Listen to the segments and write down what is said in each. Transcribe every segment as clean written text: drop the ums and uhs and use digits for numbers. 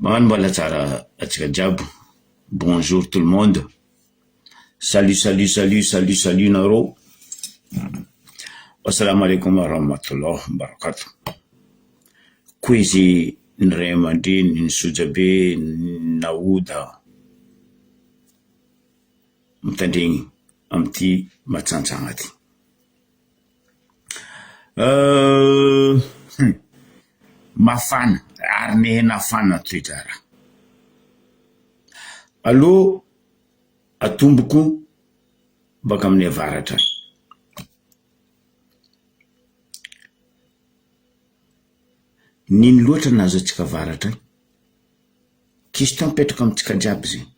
Magnano mbala tsara atsika jiaby, bonjour tout le monde, salut salut salut salut salut nareo, Asalamualaikum warahmatullah wabarakatuh, koizy ny ray aman-dreny ny sojabe ny naoda mitandregny amty matsantsagna ty. Hum! Mafana ary niha-nafana toe-draharaha. Aleo atomboko baka amin'ny avaratra any. N'ino loatra nahazo antsika avaratra any? Question mipetraka amintsika jiaby zegny.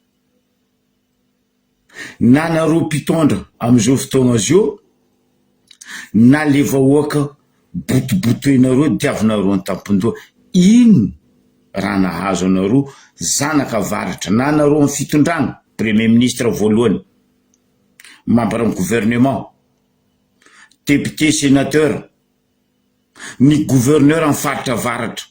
Na nareo mpitondra amizao fotoagna zao na le vahoaka botobotoinareo diavinareo antampondoha ino raha nahazo anareo zanaka avaratra na nareo am fitondragna premier ministre voalohany membre ny gouvernement député sénateur ny gouverneur am faritra avaratra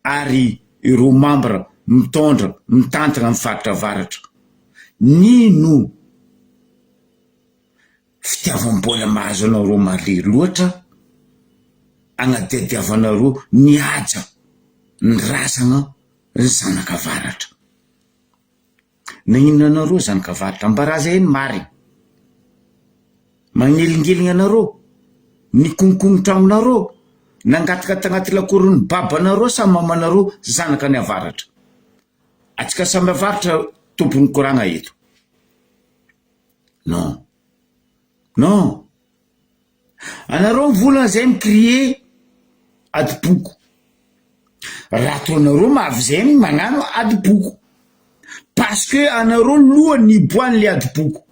ary ireo membre mitondra mitantagna am faritra avaratra nino fitiavam-bola mahazo anareo mare loatra agnadiadiavanareo ny haja ny razagna ry zanaka avaratra. Nagnino anareo zanaka avaratra ambaraza eny marigny magnelingeligny anareo nikonkongotra aminareo nangataka tagnaty lakoron'ny babanareo sa mamanareo zanaka ny avaratra atsika samy avaratra tompony koragna eto non non Anareo mivolagna zay mi-crier adim-poko, raha ataonareo mavy zay magnano adim-poko parce que anareo lohany niboahan'le adim-poko,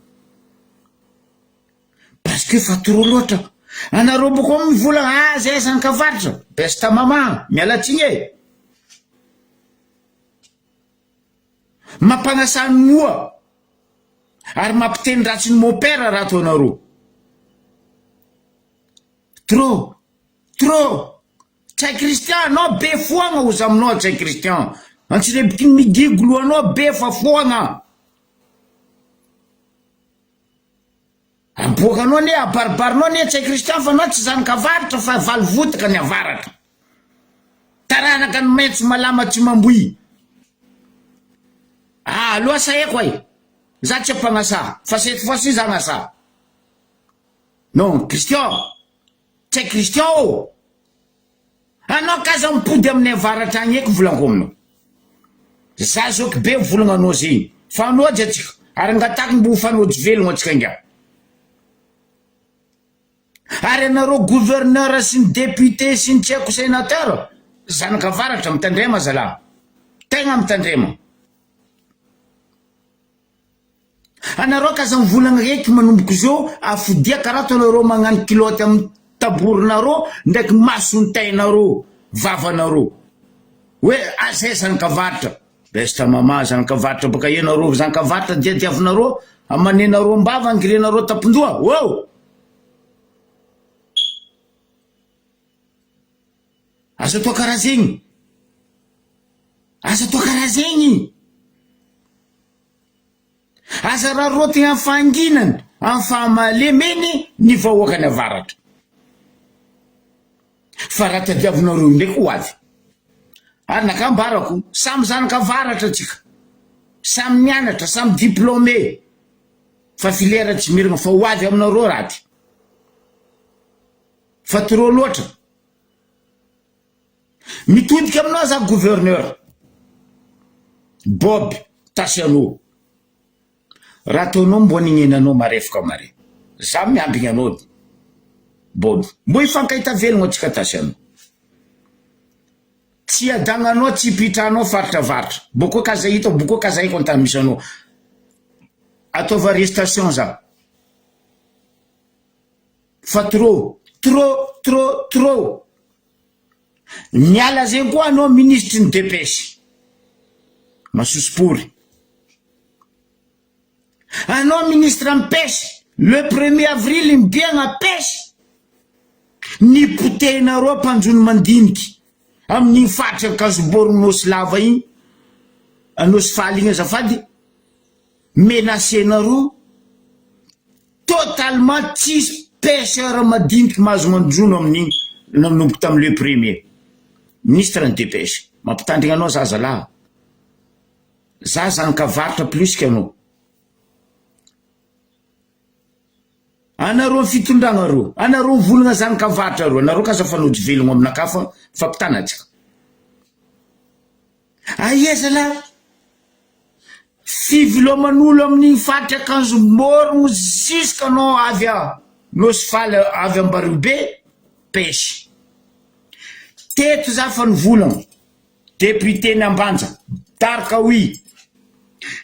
parce que fa trop loatra, anareo bôko mivolagna ah zay zanakavaratra, besta mama, miala tsiny e! Mampanasa ny moa ary mampiteny ratsy ny mon père raha ataonareo. Trop! Trop! Ntsay Christian anao be foagna ozy aminao Ntsay Christian. Antsirebiky ny migigo lohanao be fa foagna. Aboakanao anie, abaribarinao anie Ntsay Christian fa anao tsy zanak'avaratra fa valovotaka ny avaratra. Taranaka ny maitso malama tsy mamboy. Ah, aloha saheko ay. Za tsy ampagnasa fa cette fois ci za agnasa. Non, Christian. Tsy hay Christian ô. Anao k'aza mipody aminay avaratra agny eky volanko aminao. Za zoky be mivolagna anao zegny. Fanojo atsika ary angatako mbo ho fanojo velogno atsika ingahy. Ary anareo gouverneur sy ny député sy ny tsy haiko sénateur, zanaka avaratra mitandrema zalahy. Tegna mitandrema. Anareo k'aza mivolagna eky manomboko zao afodia karaha ataonareo magnano kilaoty amin'ny taborinareo ndraiky mason-tainareo, vavanareo. Hoe zay zanaka avaratra. Besta mama zanaka avaratra baka eo nareo zanaka avaratra diadiavinareo amanenareo ambava angirenareo tampon-doha oh! Aza atao karaha zegny, aza atao karaha zegny, aza raraotigny amin'ny fahanginany, amin'ny fahamalemeny ny vahoakany avaratra. Fa raha tadiavinareo ndraiky ho avy. Ary naka ambarako, samy zanaka avaratra tsika, samy nianatra, samy diplômé, fa filière tsy miragna fa ho avy aminareo raha ty. Fa trop loatra. Mitodika aminao za gouverneur Bob Tassiano. Raha ataonao mbo anignenanao marefaka mare. Za miambigny anao Bob. Mbo hifankahita velogno atsika Tassiano. Tsy iadagnanao tsy ipitranao faritra avaratra. Boko kaza hitako boko kaza haiko antany misy anao. Ataovy arrestation za. Fa trop, trop, trop, trop. Miala zegny koa anao minisitry ny depesy. Masosopory. Anao ministre ny pêche, le premier avril mibiagna pêche. Ny potehinareo mpanjono mandiniky amin'igny faritra Ankazoborogno Nosy Lava igny. Nosy Faly igny azafady, menacer-nareo totalement tsisy pêcheur madiniky mahazo manjono amin'igny nanomboka tamin'ny le premier ministre ny depêche. Mampitandrigna anao za zalahy, za zanak'avaratra plus que anao. Anareo fitondragna reo, anareo mivolagna zanak'avaratra reo, anareo k'aza fanojy velogno aminakahy fa mifampitana antsika. Aia zalahy? Fiveloman'olo amin'igny faritra Akanjomborogno jusque anao avy a Nosy Faly avy Ambariobe, pêche. Teto za fa nivolagna, député-ny Ambanja, Darkaoui,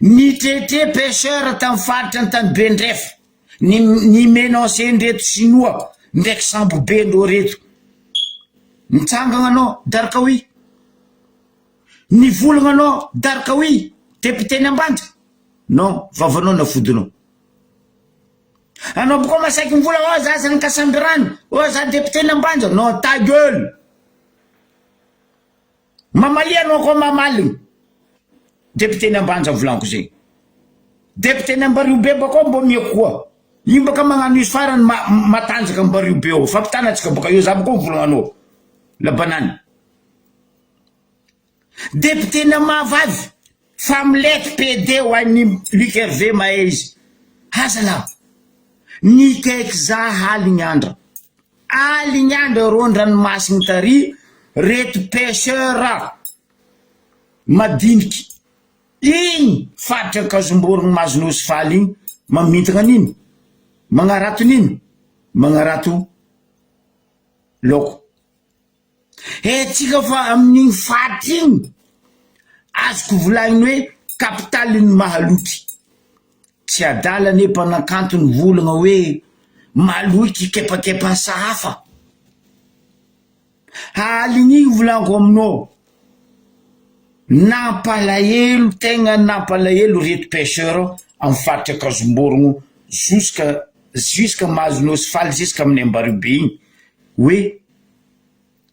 nitretre pêcheur tamin'ny faritra Antanibe Andrefa, ny ny menacé-ndreto sinoa ndraiky sambo be ndreo reto. Nitsangagna anao Darkaoui. Nivolagna anao Darkaoui, député-ny Ambanja. Non, vavanao nafodinao. Anao bôka masaky mivolagna, oh za zanak'Asambirano, oh za député-ny Ambanja. Non, ta gueule! Mamalia anao koa mamaly député ny Ambanja volaniko zegny. Député ny Ambariobe bakao mbô miako koa. Io baka magnano izy farany matanjaka Ambariobe ao. Fampitana antsika baka eo za baka mivolagna anao. La banane. Député ny Amavavy fa milety PD ho an'i Luc Hervé mahay izy. Azalahy. Nikaiky za haligny andra. Aligny andro rô andranomasigny tary reto pêcheur madiniky igny faritra Ankazomborogno Mazonosy faly igny mamintagna an'ino? Magnarato n'ino? Magnarato laoko. Haintsika fa amin'igny faritra igny azoko volagniny hoe capitale-n'ny Mahaloky. Tsy adala anie mpanakanto nivolagna hoe maloky kepakepan'ny sahafa. Aligny volagniko aminao, nampalahelo tegna nampalahelo reto pêcheur amin'ny faritra Ankazomborogno jusque jusque Mahazonosy faly jusque amin'ny Ambariobe igny hoe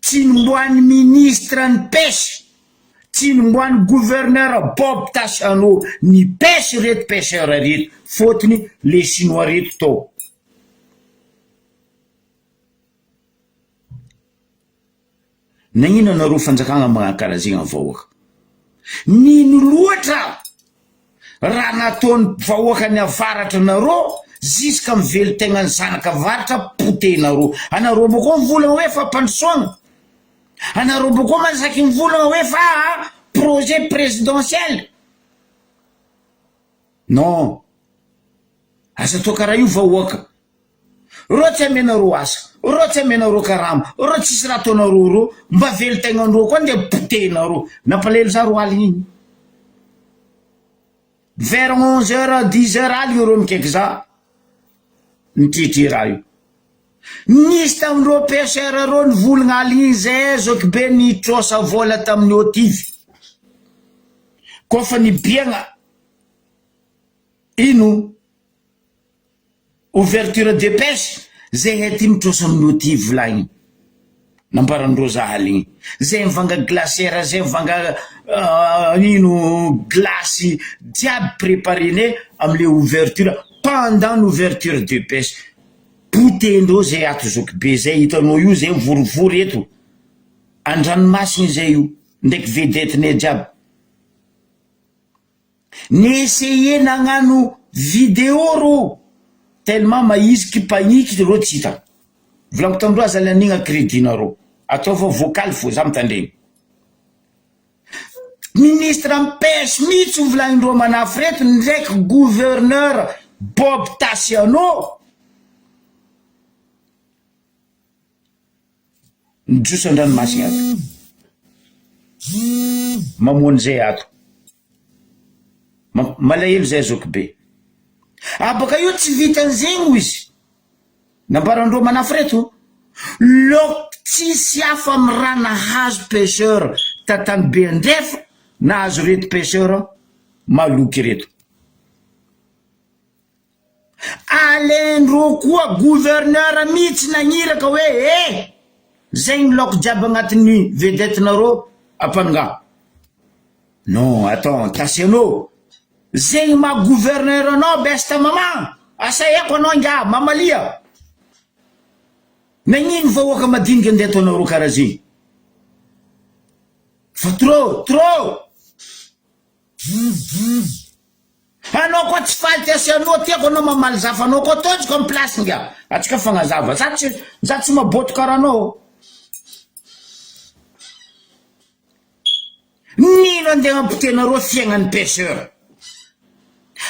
Tsy nomboan'ny ministre ny pêche, tsy nomboan'ny gouverneur Bob Tachano ny pêche reto pêcheur reto, fôtony le chinois reto tao. Nagnino anareo fanjakagna magnano karaha zegny amin'ny vahoaka? Nino loatra raha nataon'ny vahoakan'ny avaratra nareo jusqu'à mivelon-tegnan'ny zanaka avaratra potehinareo. Anareo bôkô mivolagna hoe fampandrosoagna, anareo bôkô masaky mivolagna hoe fa projet présidentiel. Non, aza atao karaha io vahoaka. Reo tsy amenareo asa, reo tsy amenareo karama, reo tsisy raha ataonareo reo, mba velon-tegnanareo koa ndeha potehinareo. Nampalahelo za ro aligny igny. Vers 11 heures, 10 heures aligny reo mikaiky za nitritry raha io. Nisy tamindreo pêcheur reo nivolagna aligny igny zay zokibe nitrosa vola tamin'ny OTIV. Kôfa nibiagna ino Ouverture de pêche zay hay ty mitrosa amin'ny outil volagniny nambaran'i Rosa aligny zay mivanga glacière zay mivanga ino glace jiaby preparenay amle ouverture pendant l'ouverture de pêche potehin-dreo zay ato zokibe zay hitanao io zay mivorivory eto andranomasina zay io ndraiky vedette-nay jiaby. Ni-essayer nagnano vidéo rô tellement mahiziky panique rô tsy hita. Volaniko tamindreo aza laniagna crédit nareo, ataova vocal fô za mitandregny. Ministre am pêche mitsy ho volagnindreo manafo reto ndraiky gouverneur Bob Tassiano. Mijoso an-dranomasina ato. Mamono zay ato. Malahelo zay zoky be. Abaka io tsy vitan'zegny hoy izy. Nambarandreo manafo reto. Lôk tsisy hafa am raha nahazo pêcheur ta tanibe andrefa nahazo reto pêcheur maloky reto. Alain-dreo koa gouverneur mitsy nagniraka hoe eh! Zegny laoko jiaby agnatin'ny vedette nareo ampanongà. Non attends Tassiano, zegny maha gouverneur anao best maman, asaeko anao ingahy mamalia. Nagnino vahoaka madinika ndeha ataonareo karaha zegny? Fa trop, trop. Anao koa tsy faly ty asianao tiako anao mamaly za fa anao koa tojiko am place nga atsika fagnazava za tsy za tsy maboto karaha anao nino andeha ampotenareo fiaignan'ny pecheur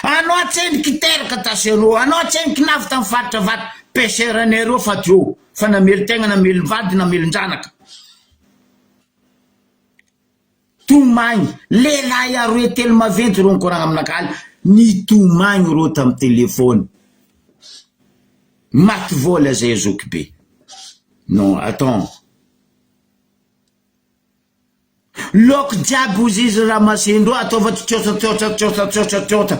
anao tsendriky teraka tasianao anao tsendriky navy tam faritra vato pecheur anay reo fa teo fa namelon-tegna namelon-vady namelon-janaka Tomagny, lehilahy aroe telo maventy reo nikoragna aminakahy, nitomagny reo tam telephone, maty vola zay zoky be, non attends, laoko jiaby ozy izy ramasendreo ataova tsotsa tsotsa tsotsa tsotsa tsotsa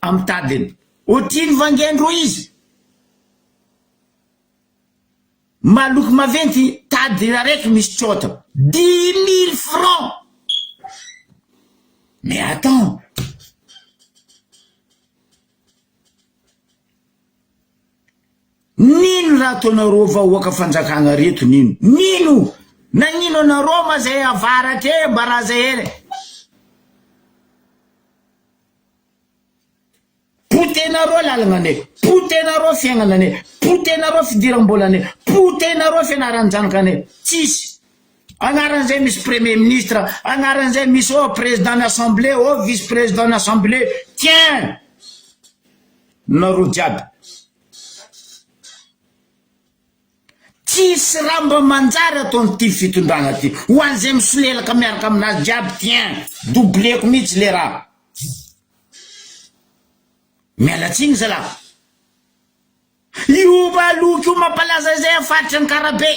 am tadiny, otrino vangendreo izy. Maloky maventy tady araiky misy tsôta dix mille francs! Mais attends! Nino raha ataonareo vahoaka fanjakagna reto nino? Nino! Nagnino anareo ma zay avaratra e mba raha zay ela e! Potehinareo lalagnanay, potehinareo fiaignananay, potehinareo fidiram-bolanay, potehinareo fianaran-janakanay. Tsisy. Agnaran'izay misy premier ministre, agnaran'izay misy oh président ny assemblée, oh vice président ny assemblée. Tiens! Nareo jiaby. Tsisy raha mba manjary ataon'ity fitondragna ty. Ho an'izay misolelaka miaraka aminazy jiaby, tiens! Doubleko mihitsy le raha. Miala tsiny zalah. Io maloky io mampalaza izay am faritra Ankarabe.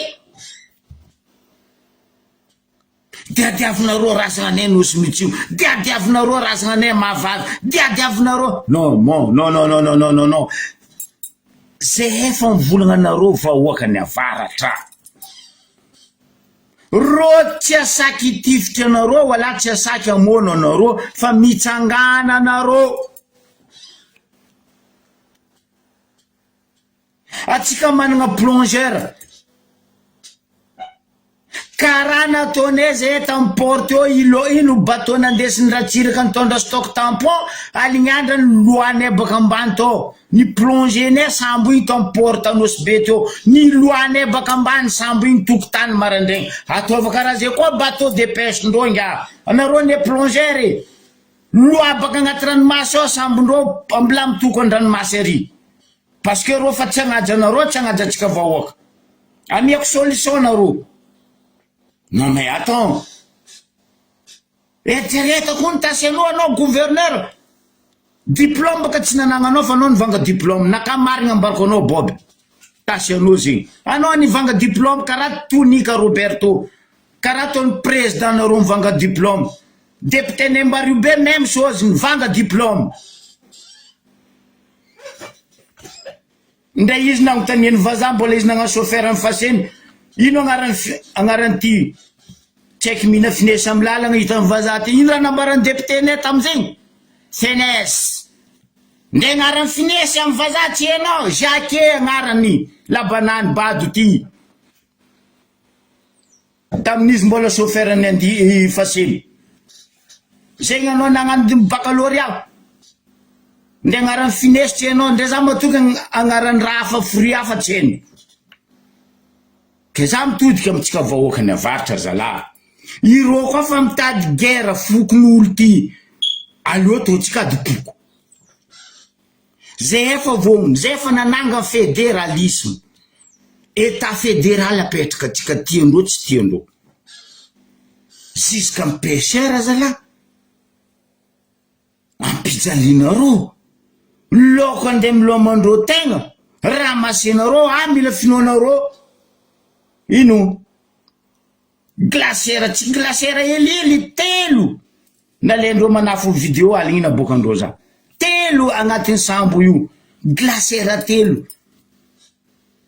Diadiavinareo razana anay Nosy Mitsio, diadiavinareo razana anay Mahavavy, diadiavinareo. Non, non, non, non, non, non, non, non. Zay efa mivolagna anareo vahoaka ny avaratra. Rô tsy asaky hitifitra anareo wala tsy asaky hamono anareo fa mitsangana anareo. Atsika managna plongeur. Karaha nataonay zay tam porte eo ilo ino bateau nandesiny Ratsiraka nitondra stock tampon alignandra ny lohanay baka ambany tao ny plongé nay sambo igny tao am porte Nosy be teo ny lohanay baka ambany sambo igny tokotany marandraigny ataova karaha zay koa bateau de pêche ndreo ingahy anareo anie plongeur e loha baka agnaty ranomasy ao sambondreo mbola mitoko andranomasy ary Parce que reo fa tsy hagnaja anareo tsy hagnaja antsika vahoaka. Amiako solution nareo. Non mais attends. Eritrereto koa ny tasy aloha anao gouverneur. Diplôme baka tsy nanagnanao fa anao nivanga diplôme. Naka marigna ambarako anao Bob. Tasy anao zegny. Anao nivanga diplôme karaha Tonika Roberto. Karaha ataon'ny président nareo mivanga diplôme. Député Nembariobe même chose nivanga diplôme. Ndray izy nagnontanian'ny vazaha mbola izy nagnano chauffeur ny faseny ino agnaran'ny agnaran'ity tsy haiko mihina finesse amin'ny lalagna hitan'ny vazaha ty ino raha nambaran'ny député nay tamizegny finesse ndray agnaran'ny finesse amin'ny vazaha tsy hainao Jacquet agnarany labanany bado ty Tamin'izy mbola chauffeur ny andi Fasely. Zegny anao nagnano baccalauréat. Ndre agnaran'i Finesse tsy hainao, ndre za matoky agnaran'ny raha hafa fruit hafa tsy hainy. Ke za mitodika amintsika vahoaka ny avaratra zalahy. Ireo koa fa mitady guerre fokonolona ty, aleo ataontsika adim-poko. Zay efa vono, zay efa nananga federalisme, etat federal apetraka tsika tiandreo tsy tiandreo, jusqu'à am pecheur zalah, ampijalianareo, laoko andeha milomandreo tegna, ramasenareo, ah mila finoanareo, ino. Glacière tsy glacière helihely telo nalaindreo manafo video aligny naboakandreo za telo agnatin'ny sambo io glacière telo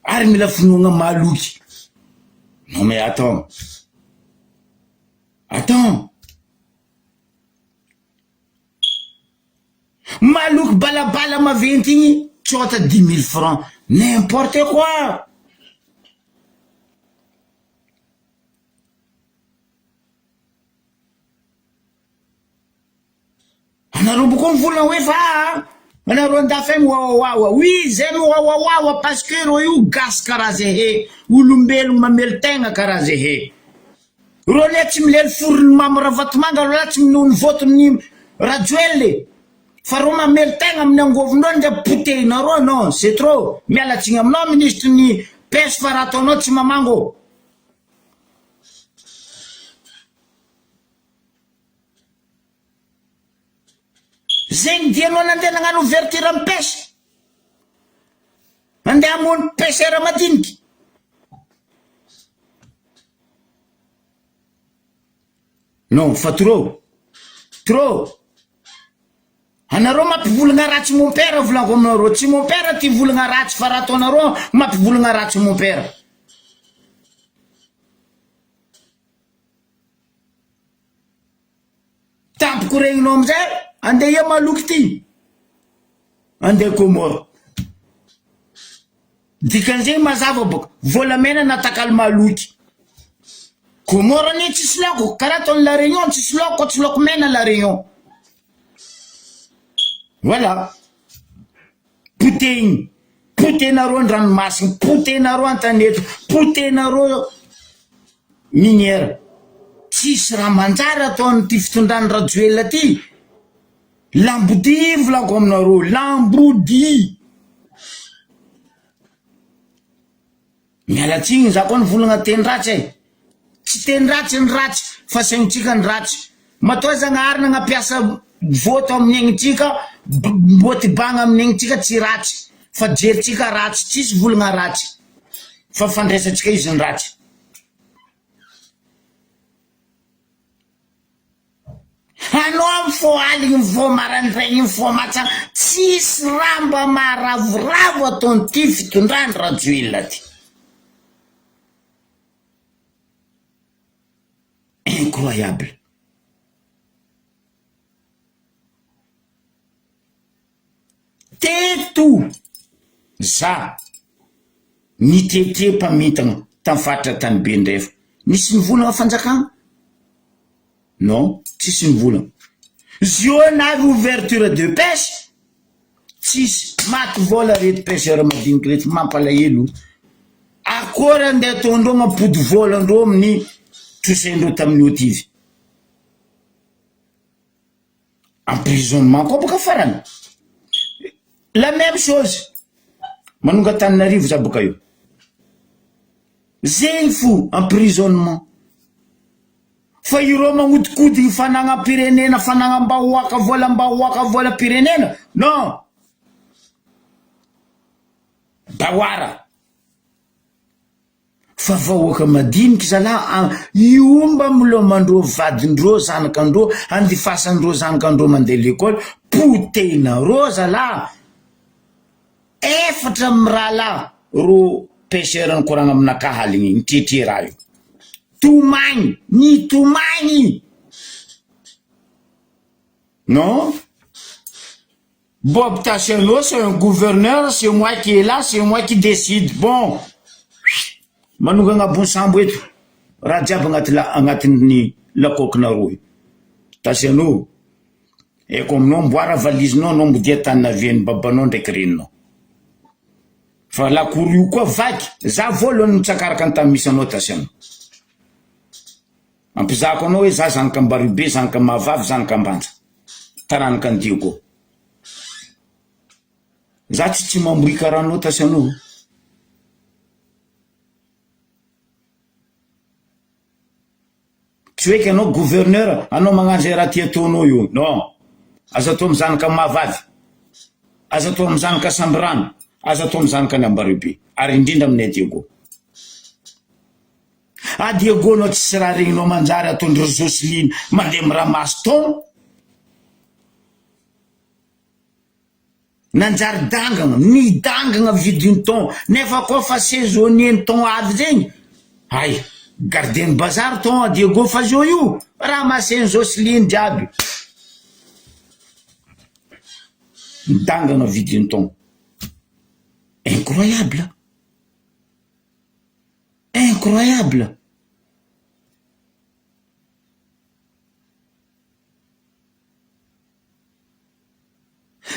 ary mila finoagna mahaloky non mais attends attends. Maloky balabala maventy igny tsôta dix mille francs. N'importe quoi! Anareo boko mivolagna hoe fa anareo andafy agny wawawawa, oui zay miwawawawa parce que reo io gasy karaha zehe, olombelogno mamelon-tegna karaha zehe. Reo anie tsy milely foron'i Mamy Ravatomanga reo lahy tsy minono vote-n'i Rajoelina e! Fa reo mamelon-tegna amin'ny angôvondreo ndray potehinareo non c'est trop, miala tsiny aminao minisitry ny pêche fa raha ataonao tsy mamango ô. Zegny dia anao nandeha nagnano ouverture am pêche? Nandeha hamono pêcheur madiniky? Non fa trop, trop. Anareo mampivolagna ratsy mon père volagno aminareo, tsy mon père ty volagna ratsy fa raha ataonareo mampivolagna ratsy mon père. Tampoko regninao amizay andeha ia maloky ty andeha Comore dikan'izegny mazava boka volamena natakalo maloky Comore anie tsisy laoko karaha ataon'i la Réunion tsisy laoko koa tsy laoko mena la Réunion voilà potehiny potehinareo ny ranomasina potehinareo an-tanety potehinareo Minière. Tsisy raha manjary ataon'ity fitondran'i Rajoelina ty. Lambodia volako aminareo, lambodia. Miala tsiny za koa nivolagna teny ratsy e. Tsy teny ratsy ny ratsy fa saintsika ny ratsy. Matoa Zagnahary nagnampiasa voto amin'ny aignitsika, mbôtibagna amin'ny aignitsika tsy ratsy fa jerintsika ratsy, tsisy volagna ratsy fa fandraisantsika izy ny ratsy. Anao mifoha aligny mifoha maraindraigny mifoha matsagna tsisy raha mba maharavoravo ataon'ity fitondrany Rajoelina ty. Incroyable. Teto za nitretre mpamintagna tam faritra Tanibe Andrefa. Nisy nivolagna fanjakagna? Non, tsisy nivolagna. Zio navy ouverture de pêche, tsisy. Maty vôla reto pêcheur madiniky reto, mampalahelo. Akory andeha ataondreo mampody vôlandreo amin'ny trosaindreo tamin'ny OTV. Emprisonnement koa boka farany. La même chose. Manonga Antananarivo za boka io. Zegny fo emprisonnement. Fa ireo magnodikodigny fanagnam-pirenena, fanagnam-bahoaka, volam-bahoaka, volam-pirenena, non. Dahoara. Fa vahoaka madiniky zalah a, io mba milomandreo vadindreo zanakandreo andifasandreo zanakandreo mandeha lekôly, potehinareo zalah, efatra mirahalahy ro pecheur nikoragna aminakahy aligny nitretre raha io, tomagny, nitomagny, non. Bob Tacheno c'est un gouverneur c'est moi qui est là c'est moi qui decide bon manonga agnabon'ny sambo eto raha jiaby agnaty la agnatin'ny lakokinareo io Tacheno haiko aminao amboara valizinao anao modia tany navian'ny babanao ndraiky reninao fa lakoro io koa vaky za voalohany mitsakaraka ny tany misy anao Tacheno Ampizahako anao hoe za zanaka Ambariobe, zanaka Mahavavy, zanaka Ambanja. Taranaka an'i Diego. Za tsy tsy mamborika rano tasy anao. Tsy hoe anao gouverneur, anao magnano zay raha tia ataonao io. Non. Aza atao amin'ny zanaka Mahavavy. Aza atao amin'ny zanaka Sambirano. Aza atao amin'ny zanaka any Ambariobe. Ary indrindra aminay Diego. Ah Diego anao tsisy raha regninao manjary ataondry Jocelyne mandeha miramasse thon nanjary dangagna nidangagna vidiny thon nefa koa fa saisonnier ny thon avy zegny hay gardien bazary thon a Diego fa zao io ramasseny Jocelyne jiaby. Midangana vidin'ny thon. Incroyable! Incroyable!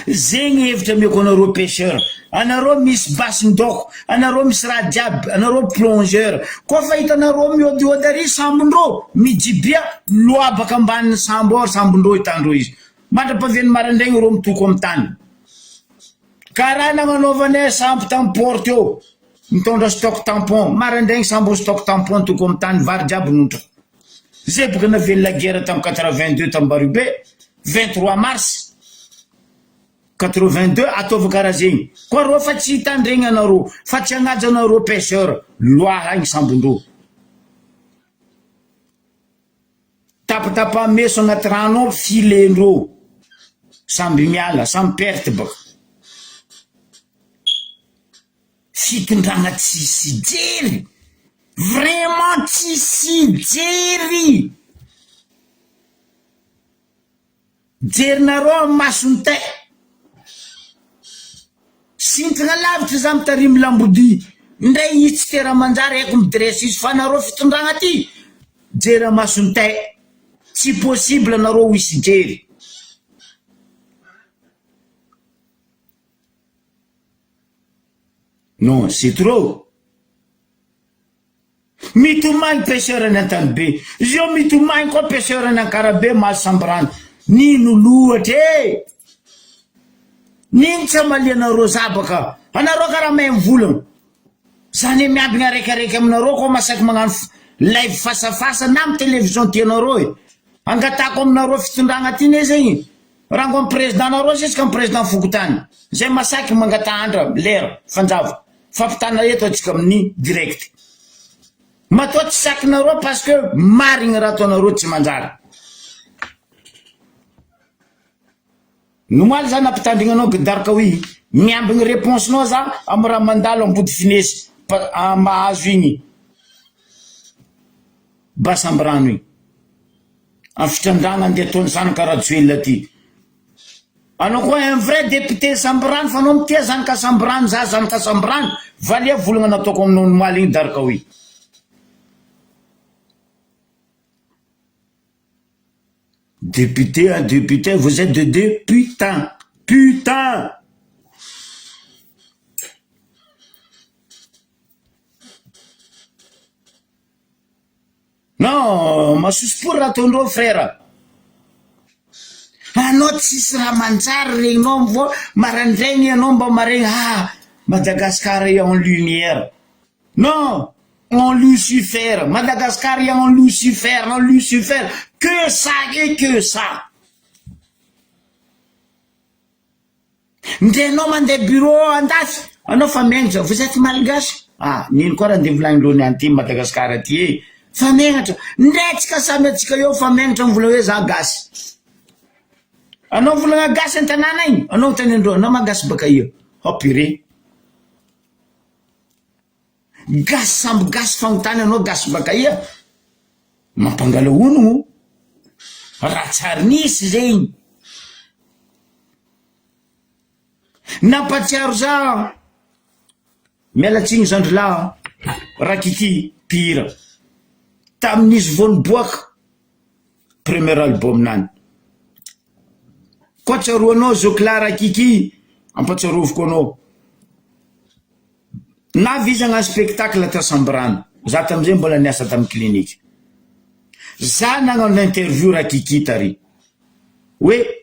Zegny hevitra ameko anareo pecheur, anareo misy basin-daoko, anareo misy raha jiaby, anareo plongeur, koa fa hitanareo miôdiôdy ary sambondreo, mijibia loabaka ambanin'ny sambo ao ry sambondreo hitandreo izy, mandrapahavian'ny maraindraigny ireo mitoko amin'ny tany. Karaha nagnanaovanay sambo tamin'ny port teo, mitondra stock tampon, maraindraigny sambo stock tampon toko amin'ny tany, vary jiaby nontra. Zay boka navian'ny la guerre tam 82 tam Bariobe, 23 mars 82 ataovy karaha zegny koa reo fa tsy hitandregny anareo fa tsy hagnaja anareo pêcheur loaha agny sambondreo. Tapatapaha meso agnaty rano ao filet-ndreo samby miala samy perte baka. Fitondrana tsisy jery, vraiment tsisy jery, jerinareo am masony tay, sintona lavitra za mitarimy lambodia, ndray izy tsy tera manjary haiko midresse izy fa nareo fitondrana ty jery am masony tay, tsy possible nareo ho hisy jery. Non c'est trop. Mitomany pêcheur any Antanibe. Zio mitomany koa pêcheur any Ankarabe mahazo sambirano. Nino loatra e! Nino tsy amalianareo za baka. Anareo karaha mahay mivolagna. Za ne miambigna araikiaraiky aminareo koa masaky magnano live face à face na amy télévision tianareo e. Angatahako aminareo fitondragna ty ne zegny. Rango am président nareo jusqu'à am président fokontany zay masaky mangataha andra lera fanjava fampitana eto atsika amin'ny direct matoa tsy sakinareo parce que marigny raha ataonareo tsy manjary nomaly za nampitandrigna anao Gdarkaoui miambigny réponse nao za am raha mandalo ambody finesy mahazo igny Basambrano igny Am fitrandrahana andeha ataony zanaka Rajoelina ty. Anao koa un vrai député Sambirano fa anao mitia zanaka Sambirano za zanaka Sambirano valia volagna nataoko aminao omaly igny Darkaoui. Député un député vous êtes de deux putain putain. Non, masosopory raha ataondreo frère. Anao tsisy raha manjary regninao mivoa marandraigny anao mba maregny ah Madagascar est en lumière. Non, en Lucifer, Madagascar est en Lucifer, en Lucifer, que ça et que ça. Ndre anao mandeha bureau andafy anao fa megnatra vous etes malgache ah nino koa raha ndeha volagnindreo niany ty Madagascar aty e fa megnatra ndre tsika samy atsika eo fa megnatra mivola hoe za gasy anao mivolagna gasy antanàna igny anao miteny andreo anao ma gasy baka ia oh purée gasy samby gasy fagnotany anao gasy baka ia mampangala onogno raha tsary nisy zegny Nampatsiaro za miala tsiny zandry lahy Rakiki mpihira tamin'izy vao niboaka premier album nany koa tsaroanao zoky lahy Rakiki ampatsaroviko anao Navy izy hagnano spectacle ta Sambirano, za tamizay mbola niasa tamy clinique. Za nagnano interview Rakiki tary hoe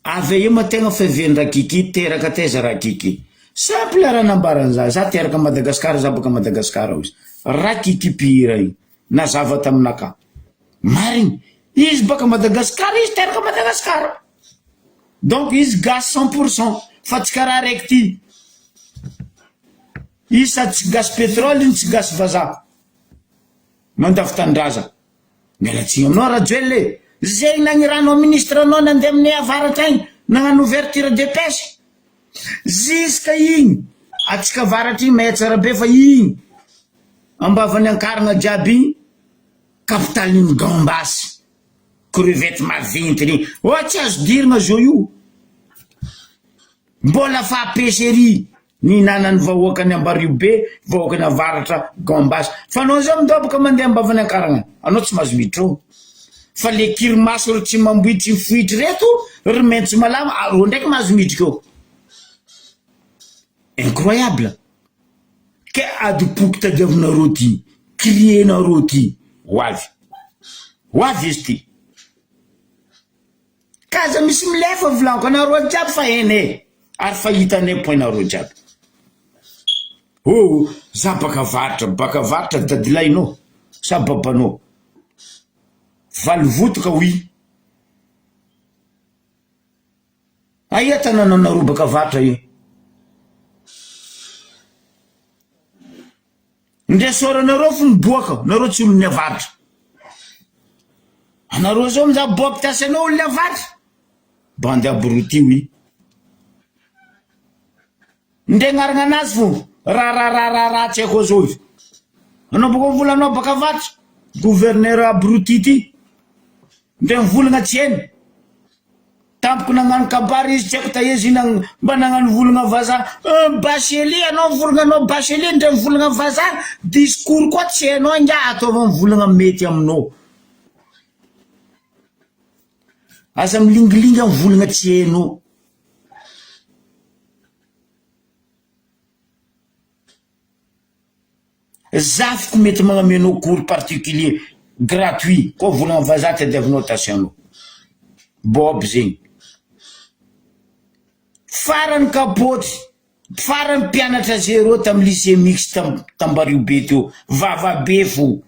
avy aia ma tegna fiavian'i Rakiki, teraka taiza Rakiki? Simple raha nambarany za, za teraka Madagascar, za baka Madagascar hoy izy. Rakiki mpihira io, nazava taminakahy. Marigny, izy baka Madagascar, izy teraka Madagascar. Donc izy gasy cent pour cent fa tsy karaha araiky ty. Izy sady tsy gasy pétrole iny tsy gasy vazaha. Mandavo tanindrazana. Miala tsiny aminao Rajoelina e. Zegny nagnirahanao ministre anao nandeha aminay avaratra agny nagnano ouverture de pêche. Jusque igny atsika avaratra igny mahay tsara be fa igny ambavan'ny Ankaragna jiaby igny capitale-n'ny Gambasy. Crevette maventy regny. Oh tsy azo dirigna zao io. Mbola fa pêcherie nihinanan'ny vahoakan'i Ambariobe, vahoakan'i Avaratra gambas. Fa anao zao midoboka mandeha ambavany Ankaragna, anao tsy mahazo miditra ao. Fa le kirimaso ry Tsimambohy Tsifohitry reto, ry Maintsomalama, reo ndraiky mahazo miditra ao. Incroyable! Ke adim-poko tadiavinareo ty, crier-nareo ty, ho avy. Ho avy izy ty. Ka aza misy milefa volaniko anareo jiaby fa hainay ary fa hitanay point nareo jiaby. Oh za baka avaratra, baka avaratra dadilahinao sa babanao? Valivotoka oui. Aia tanananareo baka avaratra io? Ndre soranareo fo miboaka, nareo tsy olon'ny avaratra. Anareo zao mizaha boaky tasy anao olon'ny avaratra. Bandy abruti oui. Ndre agnarana anazy fo rarararara tsy haiko azovy. Anao baka mivola anao baka avaratra. Gouverneur abruti ty. Ndre mivolagna tsy hainy. Tampoka nagnano kabary izy tsy haiko taia izy mba nagnano volagna vazaha un bachelier anao mivolagna anao bachelier ndre mivolagna vazaha discours koa tsy hainao ingahy ataova mivolagna mety aminao. Aza milingilingy am volagna tsy hainao. Zafiko mety magname anao cours particulier gratuit koa volagna vazaha tadiavinao attention Bob zegny. Farany kapoty, farany mpianatra zéro tam lycée mixte tambariobe teo, vava be fo.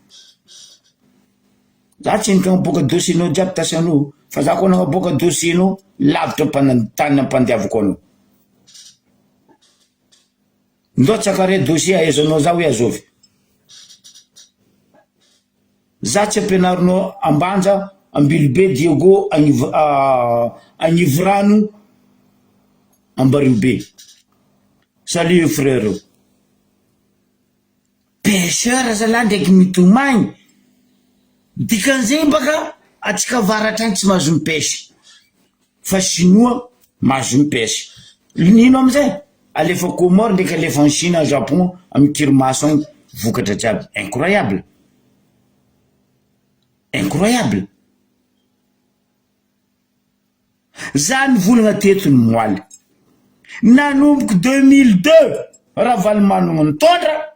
Za tsy nikaboaka dossier nao jiaby tasianao fa za koa nagnaboaka dossier nao lavitra tany ampandiavako anao. Ndao tsakare dossier ahaizanao za hoe azovy. Za tsy ampianarinao Ambanja, Ambilobe, Diego, Agnivorano, Ambariobe. Salut frère. Pêcheur zalahy ndraiky mitomagny. Dikan'izay baka atsika avaratra agny tsy mahazo mi-pêche. Fa chinois mahazo mi-pêche. Nino amizay? Alefa Comores ndraiky alefa en Chine, en Japon, amy kirimaso agny vokatra jiaby. Incroyable! Incroyable! Za nivolagna teto ny moaly. Nanomboky 2002 Ravalomanana nitondra,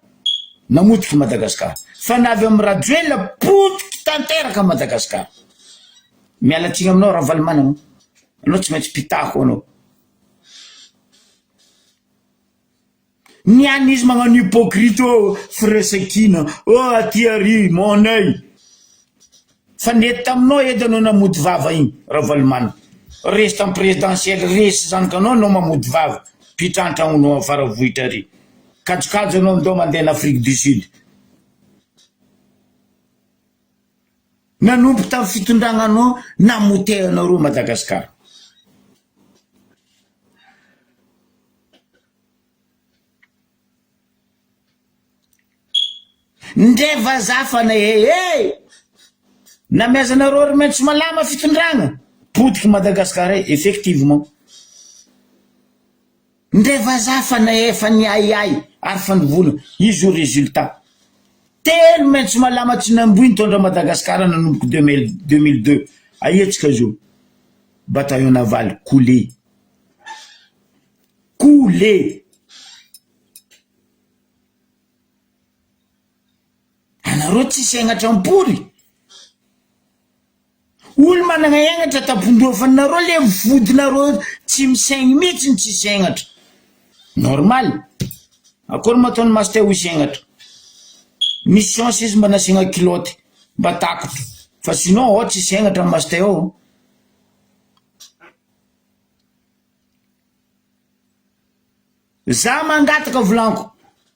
namotiky Madagascar. Fa na avy amy Rajoelina potiky tanteraka Madagascar. Miala tsiny aminao Ravalomanana, anao tsy maintsy pitahako anao. Ny any izy magnano hypocrite oh firaisankina oh aty ary mon oeil fa nety taminao edy anao namody vava igny Ravalomanana resy tam présidentielle resy zanakanao anao mamody vava mpitrantranonao am faravohitra ary kajokajo anao ndao mandeha en Afrique du Sud. Nanompo tam fitondragna anao namotehanareo Madagascar. Ndre vazaha fa nahe eh! Namiazanareo ry maitso malama fitondragna, potiky Madagascar eh, effectivement. Ndre vazaha fa nahefa niahiahy ary fa nivolagna, izy io résultat. Telo maitso malama tsy namboy nitondra Madagascar nanomboky 2002, aia tsika zio? Bataillon naval coulé. Coulé. Anareo tsisy hegnatra ampory. Olo managna hegnatra tampon-doha fa nareo le vodinareo tsy misaigny mihitsy ny tsisy hegnatra. Normal. Akory ma ataon'i Master ho hisy hegnatra. Misy chance izy mba nasiagna kilaoty mba takotro fa sinon ao tsisy hegnatra Master ao. Za mangataka volaniko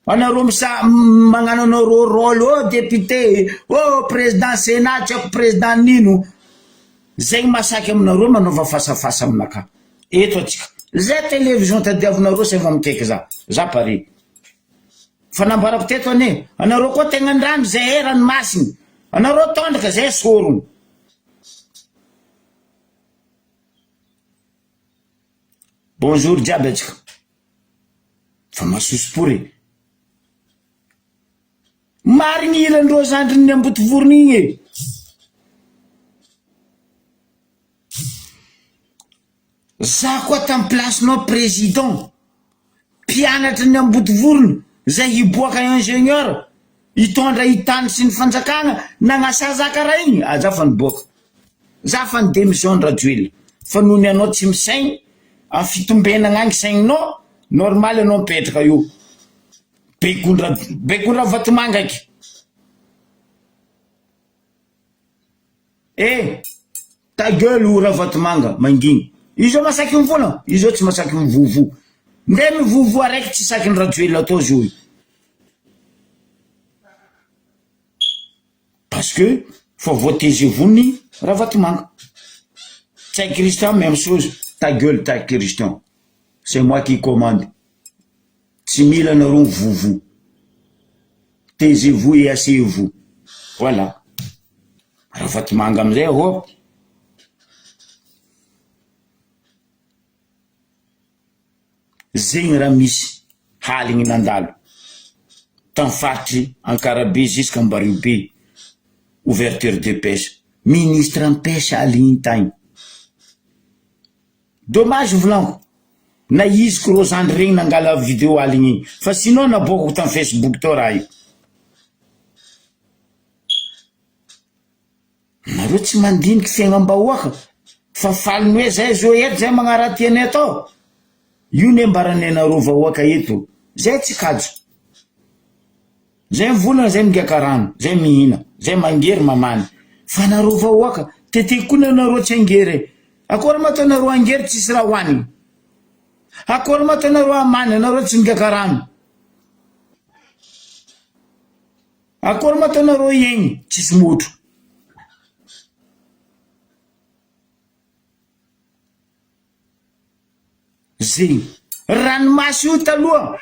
anareo misa magnano anareo role oh député oh président sénat tsy haiko président nino zegny masaky aminareo manaova face à face aminakahy eto atsika zay télévision tadiavinareo sy efa mikaiky za za pare fa nambarako teto anie anareo koa tegna andrano zay ranomasiny anareo tondraka zay sorogno. Bonjour jiaby atsika. Fa masosopory e. Marigny hiran-dreo zandriny Ambotovorona igny e. Za koa tam place-nao président, mpianatry ny Ambodivorona zay hiboaka ingénieur hitondra i tany sy ny fanjakana nagnasa za karaha igny, ah za fa niboaka, za fa ni démission Rajoelina fa noho ny anao tsy misaigny am fitombenagna agny saigninao, normal anao mipetraka eo, baikon-dra baikon-dRavatomanga eky. Eh! Ta gueule o Ravatomanga, mangina. Io zao masaky mivolagna, io zao tsy masaky mivovo. Ndeha mivovo araiky tsy sakin'i Rajoelina atao zao io. Parce que fa voatezevony Ravatomanga. Ntsay Christian même chose, ta gueule Ntsay Christian, c'est moi qui commande. Tsy mila anareo mivovo. Taisez-vous et asseyez-vous. Voilà. Ravatomanga amizay ahoa? Zegny raha misy haligny nandalo tam faritry Ankarabe jusqu' Ambariobe ouverture de pêche. Ministre ny pêche aligny tagny. Dommage volaniko na izy ko rô zandry regny nangala video aligny igny fa sinon naboakako tam facebook tao raha io. Nareo tsy mandiniky fiaignam-bahoaka fa faly ny hoe zay zo eto zay magnaraty anay atao. Io ne mbaranay anareo vahoaka eto zay tsy kajo. Zay mivolagna zay migaka rano, zay mihina, zay mangery mamany. Fa nareo vahoaka, teteko koa nareo tsy angery e. Akory ma ataonareo angery tsisy raha hoanigny. Akory ma ataonareo amany anareo tsy migaka rano. Akory ma ataonareo hiaigny tsisy motro. Zegny. Ranomasy io taloha.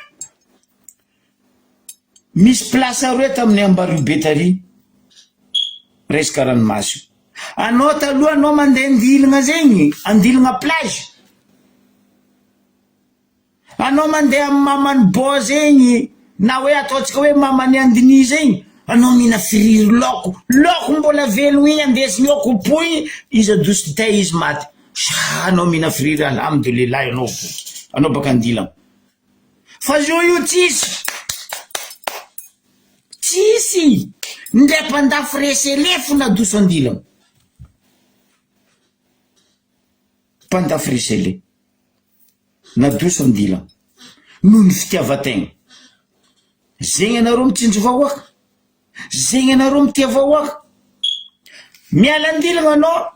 Misy place aroe tamin'ny Ambariobe tary. Resaka ranomasy io. Anao taloha anao mandeha andilagna zegny, andilagna plage. Anao mandeha amin'ny maman'i Bô zegny na hoe ataontsika hoe maman'i Andiny zegny, anao mihina firiry laoko, laoko mbola velogno igny andesiny eo kopohigny izy adoso tay izy maty, sa anao mihina firiry alhamdoulilah anao voky, anao baka andilagna. Fa zao io tsisy, tsisy, ndray mpandafy reselefo nadoso andilagna, mpandafy resele. Nadoso andila noho ny fitiavan-tegna. Zegny anareo mitsinjo vahoaka? Zegny anareo mitia vahoaka? Miala andilagna anao,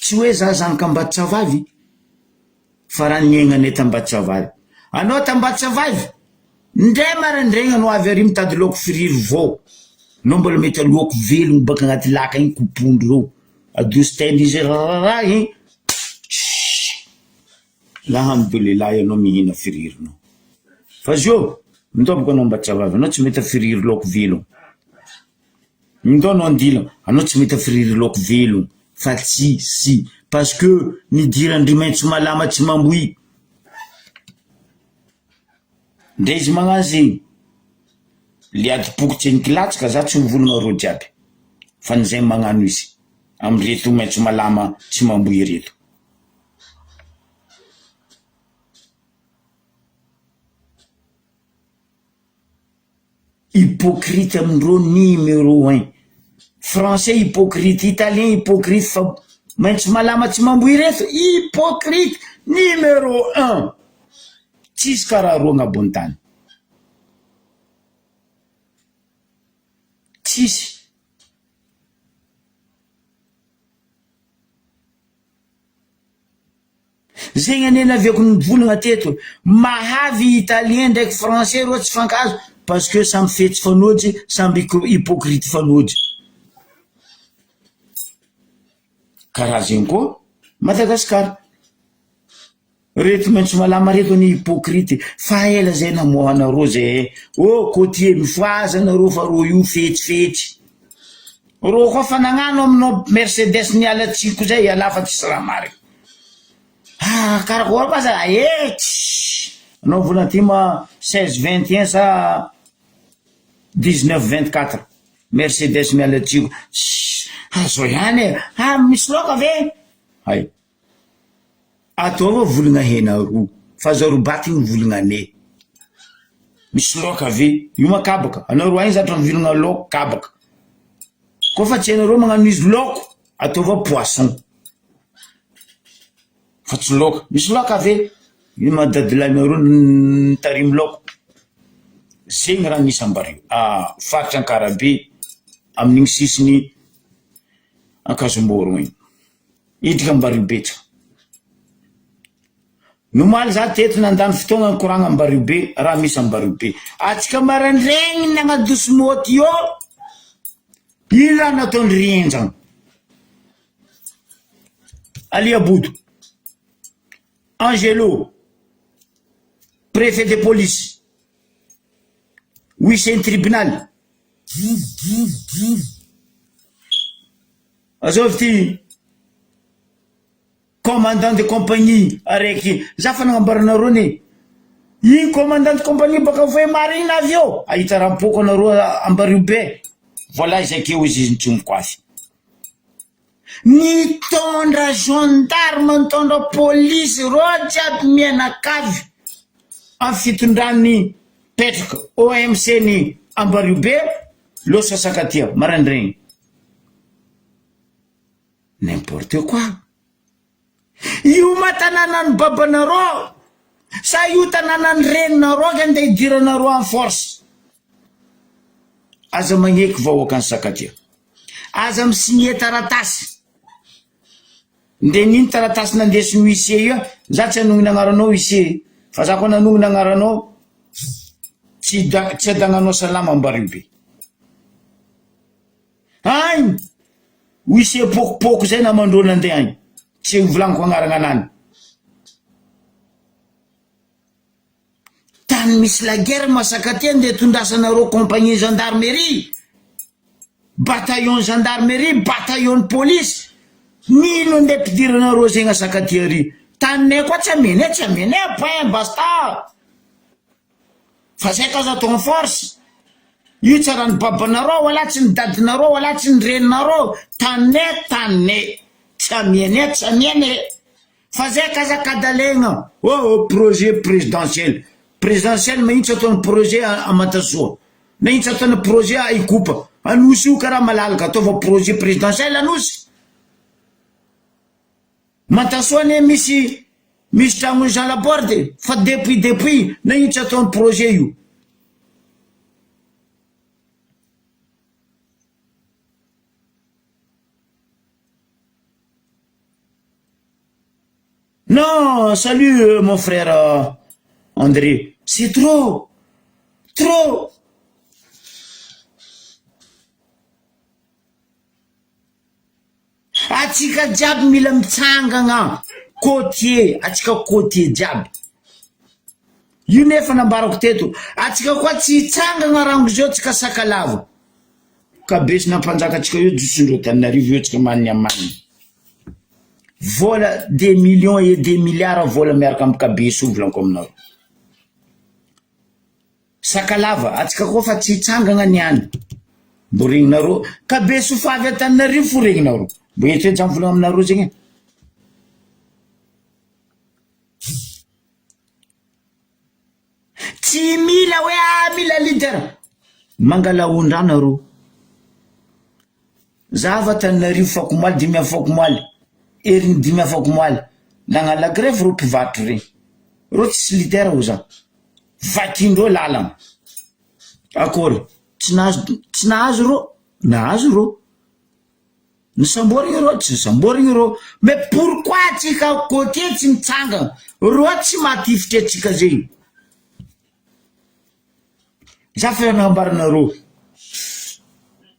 tsy hoe za zanak'Ambatsavavy fa raha niaignanay t'Ambatsavavy. Anao t'Ambatsavavy, ndray maraindraigny anao avy ary mitady laoko firiry vao, anao mbola mety aloako velogno baka agnaty laka igny kopondreo. Adoso tendry rarara igny tssy Alhamdoulilah ianao mihina firirinao fa zio mindao bôka anao Ambatsavavy anao tsy mahita firiry laoko velogno mindao anao Andila anao tsy mahita firiry laoko velogno fa tsisy parce que nidiran-dry maitso malama tsy mamboy Ndre izy magnano zegny, le adim-poko tsy nikilatsaka za tsy mivolagna reo jiaby fa ny zay magnano izy amreto maitso malama tsy mamboy reto. Hypocrite amindreo numéro un, français hypocrite, italien hypocrite fa maitso malama tsy mamboy reto hypocrite numéro un, tsisy karaha roa agnabony tany, tsisy. Zegny anie naviako nivolagna teto, mahavy italien ndraiky français reo tsy fankahazo parce que samby fetsy fanojy samby hypocrite fanojy. Karaha zegny koa Madagascar. Reto maitso malama reto anie hypocrite fa ela zay namoahanareo zay eh. Oh côtier mifohaza nareo fa reo io fetsifetsy. Reo koa fa nagnano aminao Mercedes niala tsiko zay ialahy fa tsisy raha marigny. Ah karakory ma za eh tssy anao vola ty ma 16 21 sa 19 24 Mercedes miala tsiko tssy ah zao ihany e ah misy laoka ve hay ataova volagna hena ro fa zao ro baty igny volagna ane misy laoka ve io ma kabaka anao roa igny zatra mivilagna laoko kabaka koa fa tsy hainareo magnano izy laoko ataova poisson Fa tsy laoka. Misy laoka ve? Io maha dadilahinareo nitarimy laoka. Zegny raha nisy Ambarivo, faritra Ankarabe amin'igny sisiny Ankazombôrogno igny. Idrika Ambarivo betsaka. Ny omaly za teto nandany fotoagna nikoragna Ambarivo be, raha misy Ambarivo be. Atsika maraindraigny nagnadoso môto io, ino raha nataondry Rihenjagna? Alia Bodo, Angelo, préfet de police, huissier ny tribunal. Azovy ty commandant de compagnie araiky, za fa nagnamboaranareo anie, iny commandant de compagnie baka Vohemar iny avy eo, ahita rampoko anareo Ambarivo be, voilà izy akeo izy izy nitsomboka azy. Nitondra gendarme nitondra police reo jiaby mianakavy am fitondrany petraka OMC ny Ambariobe losa Sakatia maraindraigny n'importe quoi io ma tananany babanareo sa io tananany reninareo ke ndeha hidiranareo en force Aza magneky vahoakan'i Sakatia. Aza mi-signer taratasy. Nde n'ino taratasy nandesin'i huissier io, za tsy hanognona agnaranao huissier, fa za koa nanognona agnaranao tsy da tsy adagnanao salama Ambariobe. Agny! Huissier pokopoko zay namandreo nandeha agny, tsy volagniko agnarana anany. Tany misy la guerre masaka aty andeha tondrasanareo compagnie gendarmerie, bataillon gendarmerie, bataillon police, nino andeha ampidiranareo zegny asaka aty ary, taninay koa tsy amenay tsy amenay point basta, fa zay ka aza atao en force, io tsy raha ny babanareo wala tsy ny dadinareo wala tsy ny reninareo, taninay taninay, tsy amenay tsy amenay. Fa zay kazakadalegna oh projet présidentiel présidentiel mahintsy ataony projet a Mantasoa mahintsy ataony projet a Ikopa Anosy io karaha malalaka ataova projet présidentiel Anosy Mantasoa anie misy misy tragnony Jean Laborde fa depuis depuis nahintsy ataony projet io. Non salut mon frère André c'est trop trop atsika jiaby mila mitsangagna côtier atsika côtier jiaby io nefa nambarako teto atsika koa tsy hitsangagna rango zao tsika sakalava ka besy nampanjaka atsika io josondreo Antananarivo io tsika manigna manigna Vola des millions et des milliards vola miaraka am kabeso io volaniko aminareo. Sakalava, atsika koa fa tsy hitsangagna niany. Mbo regninareo, kabeso fa avy Antananarivo fo regninareo. Mbo eto edy za mivolagna aminareo zegny e. Tsy mila hoe ah mila leader. Mangala ondra nareo. Za avy Antananarivo fakomaly dimy afakomaly, heriny dimy afakomaly, nagnano la grève reo mpivarotro regny, reo tsisy leader ho za, vakindreo lalagna, akôry tsy nahazo tsy nahazo reo, nahazo reo, nisamborigny reo tsy nisamborigny reo, mais pourquoi atsika côtier tsy mitsangana, reo tsy mahatifitry atsika zegny. Za fa nambaranareo,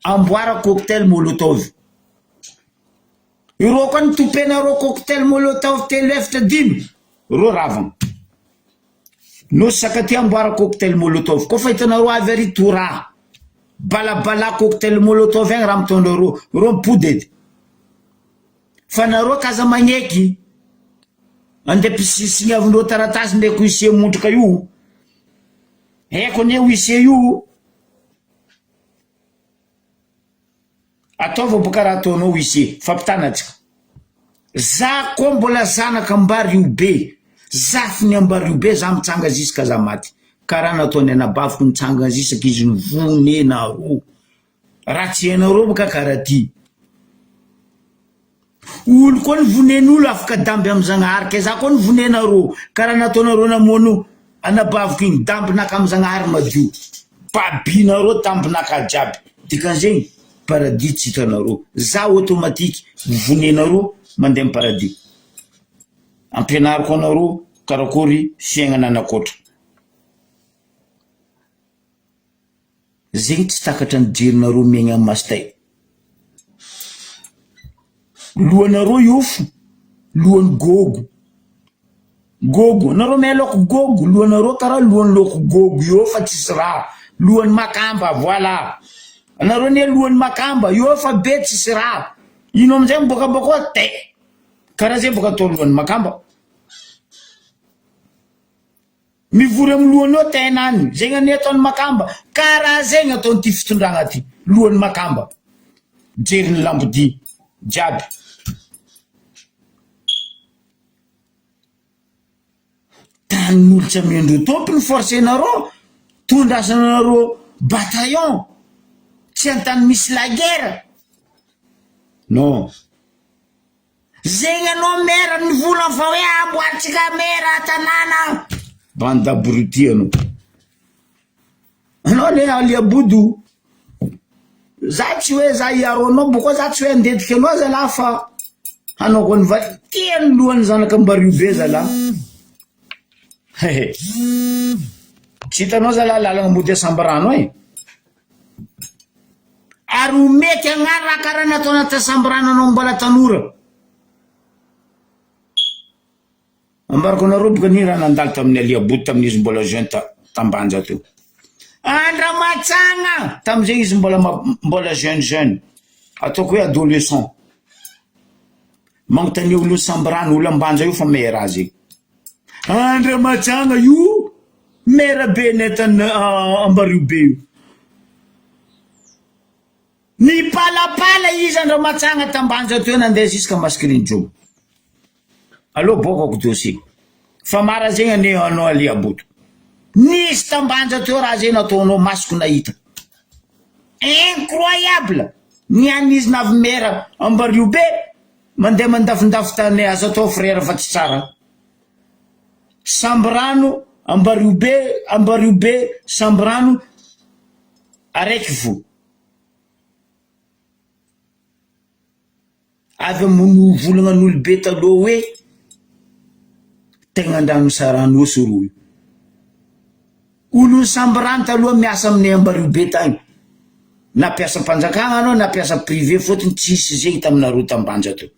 amboara cocktail molotov. Ireo koa ny tompenareo cocktail molotov telo efatra dimy, reo ravagna. Nosy Sakatia amboara cocktail molotov, koa fa hitanareo avy ary toraha, balabala cocktail molotov agny raha mitondra reo, reo mipody edy. Fa nareo k'aza magneky. Andeha pisisiniavindreo taratasy ndraiky huissier montraka io. Haiko anie huissier io. Ataova boka raha ataonao huissier. Fampitana antsika. Za koa mbola zanaka Ambario be. Zafiny Ambario be za mitsanga ziska za maty. Karaha nataony anabaviko nitsanga zisaka izy nivonenareo. Raha tsy hainareo boka karaha ty. Olo koa ny vonen'olo afaka damby am Zagnahary ke za koa ny vonenareo karaha nataonareo namono anabaviko igny dambinaka am Zagnahary madio babinareo dambinaka jiaby dikan'zegny paradis tsy hitanareo za automatique vonenareo mandeha am paradis ampianariko anareo karakory fiaignana anakoatra. Zegny tsy takatra ny jerinareo miaigna am masitay. Lohanareo iofo, lohan'ny gôgo, gôgo, anareo mahay laoko gôgo, lohanareo karaha lohan'ny laoko gôgo io fa tsisy raha, lohan'ny makamba voilà, anareo anie lohan'ny makamba io fa be tsisy raha, ino amizay miboaka bakao tay, karaha zay boka atao lohan'ny makamba. Mivory amin'ny lohany eo tena any, zegny anie ataon'ny makamba, karaha zegny ataon'ity fitondragna ty, lohan'ny makamba, jerin'ny lambodia jiaby. Tanin'olo tsy amendreo tompony forcenareo, tondrasanareo bataillon, tsy antany misy la guerre, non. Zegny anao maire nivolagna fa hoe amboarintsika maire tanàna. Bande d'abrutis anao. Anao anie Alia Bodo. Za tsy hoe za hiaro anao boko za tsy hoe handentiky anao zalahy fa hanaoko an'i va- tian'ny lohan'ny zanak'Ambario be zalahy. Hehe. Tsy hitanao zalahy lalagna mody Asambarano e. Ary ho mety hagnano raha karaha nataonao tasambrana anao mbola tanora. Ambarako anareo boka ny raha nandalo tamin'ny Ali Aboud tamin'izy mbola jeune ta tambanja teo. Andramatsagna! Tamin'izay izy mbola mbola jeune jeune. Ataoko hoe adolescent. Magnontania olon'ny Sambrano, olo Ambanja io fa maire azy io. Andramatsagna io maire be nentan Ambario be io. Nipalapala izy Andramatsagna tambanja teo nandeha jusqu'à Masikiriny Aleo bokako dossier. Fa mara zegny anie anao Alia Bodo. Nisy tambanja teo raha zegny nataonao masoko nahita. Incroyable! Niany izy navy mera Ambario be mandeha mandafindafy tany aza atao frère fa tsy tsara. Sambirano Ambario be Ambario be Sambirano araiky fo. Avy amin'ny volagnan'olobe taloha hoe tegnan-drano saran'osy ro io. Olon'ny Sambirano taloha miasa amin'ny Ambariobe tagny. Na mpiasam-panjakagna anao na mpiasa privé fôtony tsisy zegny taminareo t'Ambanja teo.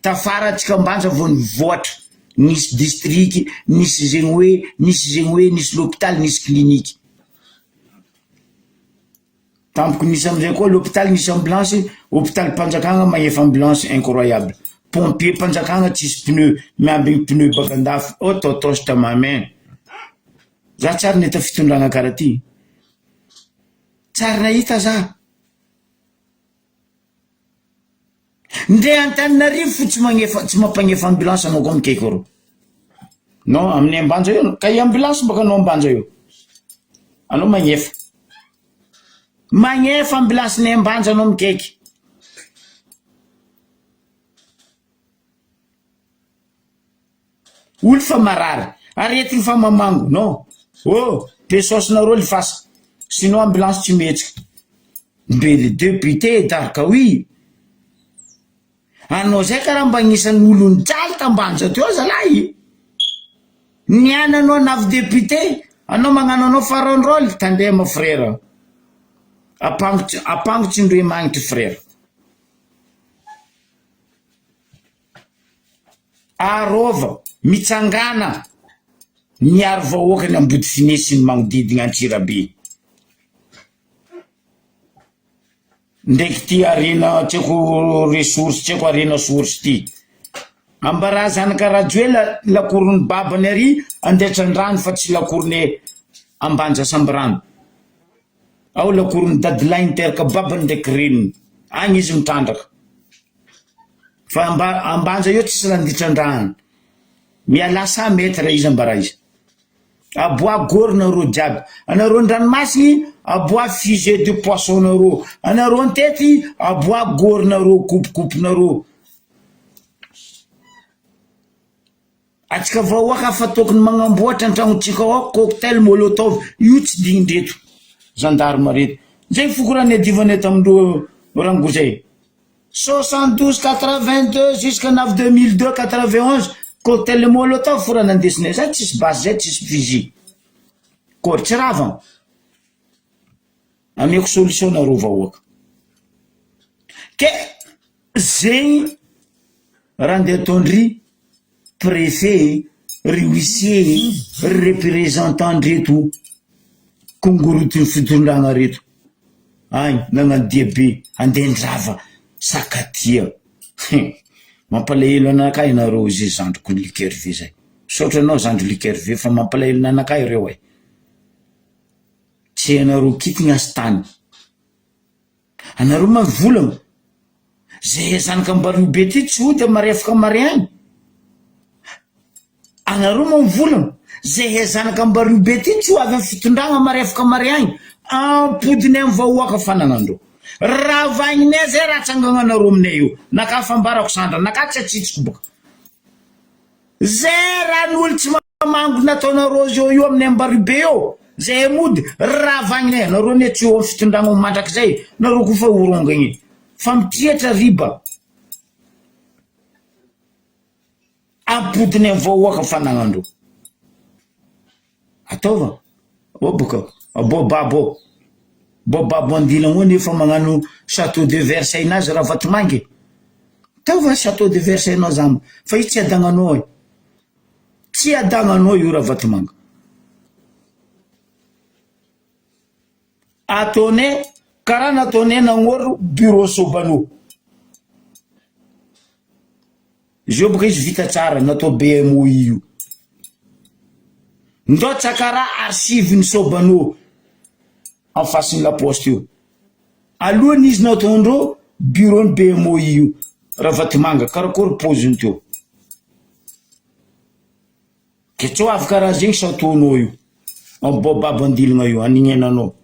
Tafara antsika Ambanja vao nivoatra, nisy distriky, nisy zegny hoe, nisy zegny hoe, nisy lôpitaly, nisy kliniky. Tampoky nisy amizay koa l'hôpital nisy ambulance, hôpitalim panjakagna magnefa ambulance incroyable, pompier panjakagna tsisy pneu miambigny pneu baka andafy oh totoche ta ma main, za tsary nahita fitondragna kara ty, tsary nahita za. Ndre Antananarivo fo tsy magnefa tsy mampagnefa ambulance anao koa mikaiky reo. Non aminay Ambanja io ka i ambulance baka anao Ambanja io. Anao magnefa. Magnefa ambulance ny Ambanja anao mikaiky. Olo fa marary, aretigny fa mamango, non. Oh, be saosy-nareo lifasa, sinon ambulance tsy mihetsika. Mbe le député Darkaoui, anao zay karaha mba agnisan'ny olo nijaly t'Ambanja teo zalahy. Niany anao navy député, anao magnano anao farandrôly, tandremo frère. Apango tsy apango tsy ndroe magnitry frère. Arova, mitsangàna, miaro vahoaka ny Ambodifine sy ny magnodidigna Antsirabe. Ndraiky ty harena tsy haiko ressource tsy haiko harena source ty. Ambarà zanaka Rajoelina lakoron'ny babany ary Andretrandrano fa tsy lakorone Ambanja Sambirano. Ao lakoron'ny dadilahy niteraka babany ndraiky reniny. Agny izy mitrandraka. Fa amba Ambanja eo tsisy raha nditrandrahana. Mialà sa maitre izy ambarà izy. Aboaho gôry nareo jiaby. Anareo an-dranomasigny, aboaho fusil de poisson nareo. Anareo an-tety, aboaho gôry nareo, kopikopinareo. Atsika vahoaka fa tokony magnamboatra an-tragnontsika ao cocktail molotov io tsy dignin-dreto gendarme reto. Zay foko raha niadivanay tamindreo rangozay. 72 82 jusqu'à navy 2002 91 cocktail molotov fo raha nandesinay zay tsisy basy zay tsisy fusil. Kôry tsy ravagna. Ameko solution nareo vahoaka. Ke zegny raha ndeha ataondry préfet, ry huissier, ry représentant ndreto kongorotin'ny fitondragna reto agny nagnano diabe andeha handrava Sakatia. Hein! Mampalahelo anakahy nareo izay zandriko Luc Hervé zay. Misaotra anao zandry Luc Hervé fa mampalahelo nanakahy reo e. Tsy hainareo kitigna sy tany. Anareo ma mivolagna. Zay zanaka ambario be ty tsy hody am marefaka mare agny. Anareo ma mivolagna. Zay zanaka ambario be ty tsy ho avy am fitondragna marefaka mare agny. Ampodiny am vahoaka fanagnandreo. Ravagninay zay raha atsangagnanareo aminay io. Naka fambarako sandra naka tsy atsitsiko boka. Zay raha n'olo tsy mamango nataonareo zao io amin'ny Ambaribe eo, zahay mody ravagninay, nareo anie tsy eo amin'ny fitondragna ho mandrakizay, nareo koa fa ho rongagny, fa mitriatra riba, ampodiny amin'ny vahoaka fanagnandreo. Ataova ô boka bô babo bô babo andilagna eo nefa magnano chateau de Versailles nazy Ravatomanga e! Ataova chateau de Versailles nao zama fa io tsy adagnanao e! Tsy adagnanao io Ravatomanga. Ataonay karaha nataonay nagnoro bureau Sobano. Izy io boka izy vita tsara natao BMOI io. Ndao tsakara archive ny Sobano en face ny la poste io. Alohany izy nataondreo bureau ny BMOI io. Ravatomanga karakory poziny teo. Ke tsy ho avy karaha zegny château-nao io. Amboababo andilagna io anignenanao.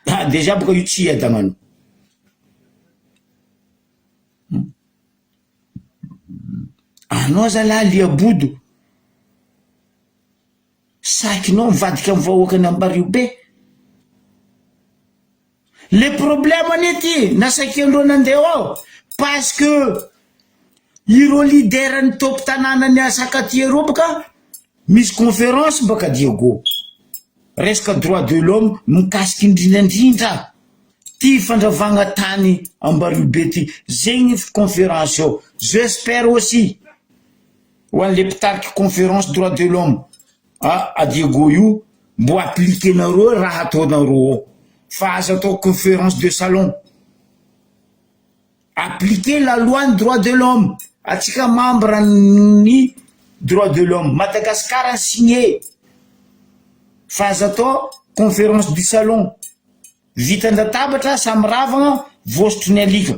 Ah déjà boka io tsy hiadagnanao. Anao zalahy liabodo, sakinao mivadika amin'ny vahoakan'i Ambariho be. Le problème anie ty nasakiandreo nandeha ao parce que ireo leader ny top tanànan'i Sakatia ireo boka misy conférence baka Diego resaka droit de l'homme mikasika indrindra indrindra ty fandravagna tany Ambariho be ty zegny conférence eo j'espère aussi ho an'le mpitariky conférence droit de l'homme a Diego io mbo appliquer-nareo raha ataonareo ao fa aza atao conférence de salon appliquer la loi ny droit de l'homme atsika membre ny droit de l'homme Madagascar signé fa aza atao conférence du salon vita an-databatra samy ravagna voasotry ny alika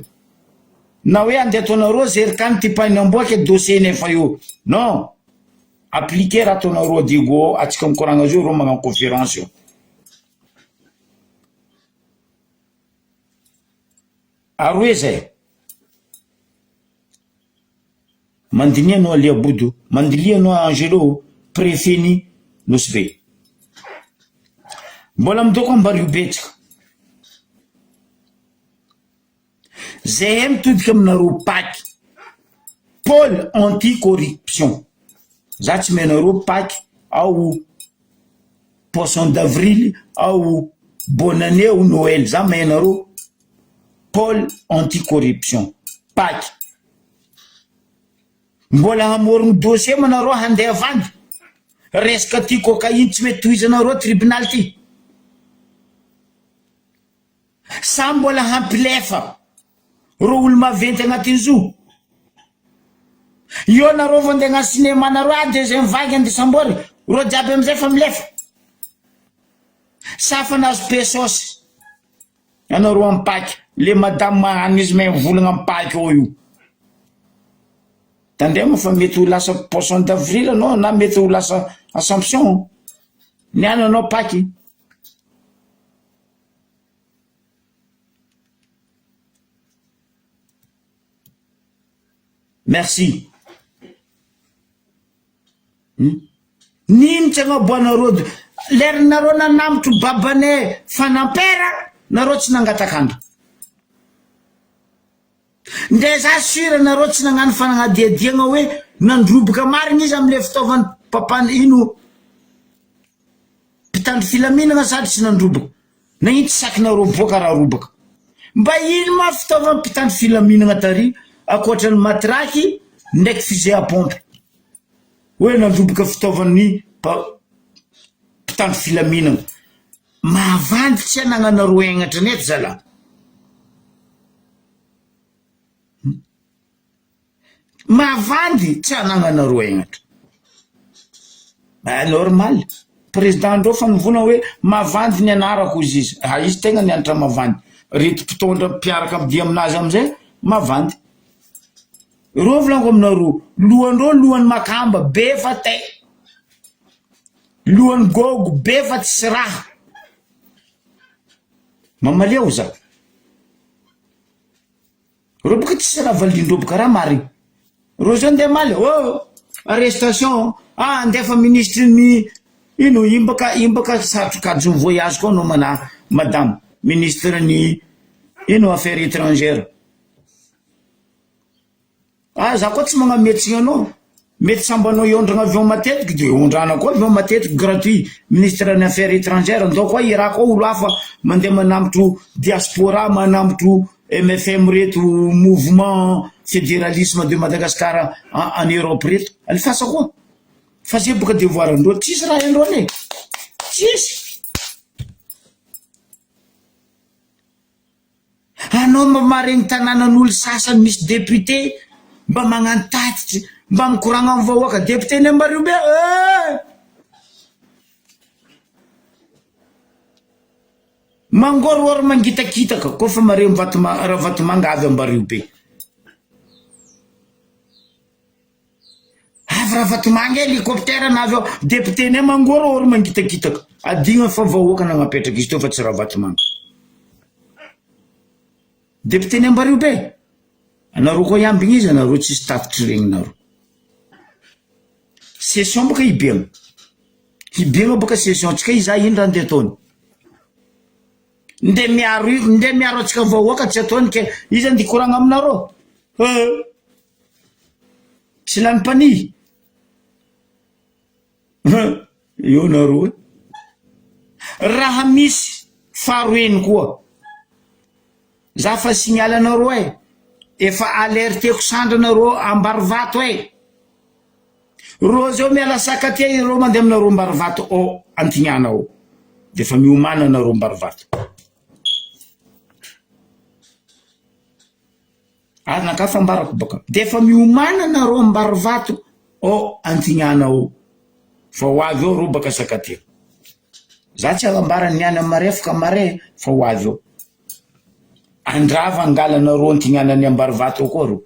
na hoe andeha ataonareo zerikany tipahin'ny amboa ke dossier nefa eo non appliquer raha ataonareo Diego ao atsika mikoragna zao reo magnano conférence eo ary hoe zay mandinia anao Alia Bodo mandilia anao Angelo préfet ny Nosy Be mbola midoko Ambariho betsaka Zahay mitodika aminareo pac pole anti corruption za tsy mahay nareo pac ao poisson d'avril ao bonne année ao noel za mahay anareo pole anti corruption pac mbola hamorogno dossier ma nareo handeha vandy resaka ty cocaïne tsy mety tohizanareo tribunal ty. Sa mbola hampilefa reo olo maventy agnatin'izo? Io nareo vao ndeha hagnano cinéma nareo ah deuxième vague andeha sambory, reo jiaby amizay fa milefa. Sa fa nahazo pesos anareo am paky, le madame magnano izy mahay mivolagna am paky ao io. Tandremo fa mety ho lasa poisson d'avril anao na mety ho lasa assomption. Niany anao paky. Merci. Hmm? Nino tsy agnaboanareo lerinareo nanamotro babanay fanampera nareo tsy nangatak'andro. Ndre za sur nareo tsy nagnano fanagnadiadiagna hoe nandroboka marigny izy amle fitaovany papan ino mpitandro filaminagna sa tsy nandroboka nagnino tsy sakinareo boaka raha robaka mba ino ma fitaovany mpitandro filaminagna tary akoatran'ny matraque ndraiky fusil à pompe hoe nandroboka fitaovan'ny mpitandro filaminagna mahavandy tsy anagnanareo hegnatra neto zalah. Mavandy tsy anagnanareo hegnatra. Ah normal, président ndreo fa nivolagna hoe mavandy ny anarako hozy izy, ah izy tegna nianatra mavandy, reto mpitondra mpiaraka dia aminazy amizay mavandy. Reo volagniko aminareo, lohandreo lohan'ny makamba be fa tay, lohan'ny gôgo be fa tsisy raha. Mamalia ho za. Reo boka tsisy raha valindreo boka raha marigny. Reo zao ndeha hamaly oh arrestation ah andefa ministre ny ino ino baka ino baka sarotro kajin'ny voyage koa anao mana madame ministre ny ino affaires étrangères. Ah za koa tsy magnamia tsiny anao, mety sambanao hiondragna avion matetiky de hondrana koa avion matetiky gratuit, ministre ny affaires étrangères ndao koa Irak ao olo hafa mandeha manambotro diaspora manambotro MFM reto mouvement fédéralisme de Madagascar en Europe reto, alefasa koa fa zay boka devoir ndreo tsisy raha haindreo anie tsisy. Anao mba maregny tananan'olo sasany misy député mba magnano tatitry mba mikoragna am vahoaka député ny Ambariombe eh! Mangorohoro mangitakitaka koa fa maregny Ravatomanga avy Ambariobe. Avy Ravatomanga hélicoptère na avy ao député nay mangorohoro mangitakitaka. Adigno fa vahoaka nagnapetraka izy teo fa tsy Ravatomanga. Député ny Ambariobe, anareo koa hiambigny izy anareo tsisy tatitry regninareo. Session boka hibiagna. Hibiagna boka session tsika hizaha ino raha ndeha ataony. Ndeha miaro ndeha miaro antsika vahoaka tsy ataony ke iza ndeha hikoragna aminareo. He. Tsy lany mpanihy? Hein, eo nareo e. Raha misy faharoeny koa, za fa signal anareo e, efa alerteko sandra nareo Ambarivato e. Reo zao miala Sakatia ireo mandeha aminareo Ambarivato ao Antignana ao. Defa miomàna nareo Ambarivato. Ary naka fambarako baka. De efa miomàna nareo Ambarivato ao Antignana ao fa ho avy eo reo baka Sakatia. Za tsy agnambara ny any marefo ka mare fa ho avy eo. Andrava angala anareo Antignana any Ambarivato ao koa reo.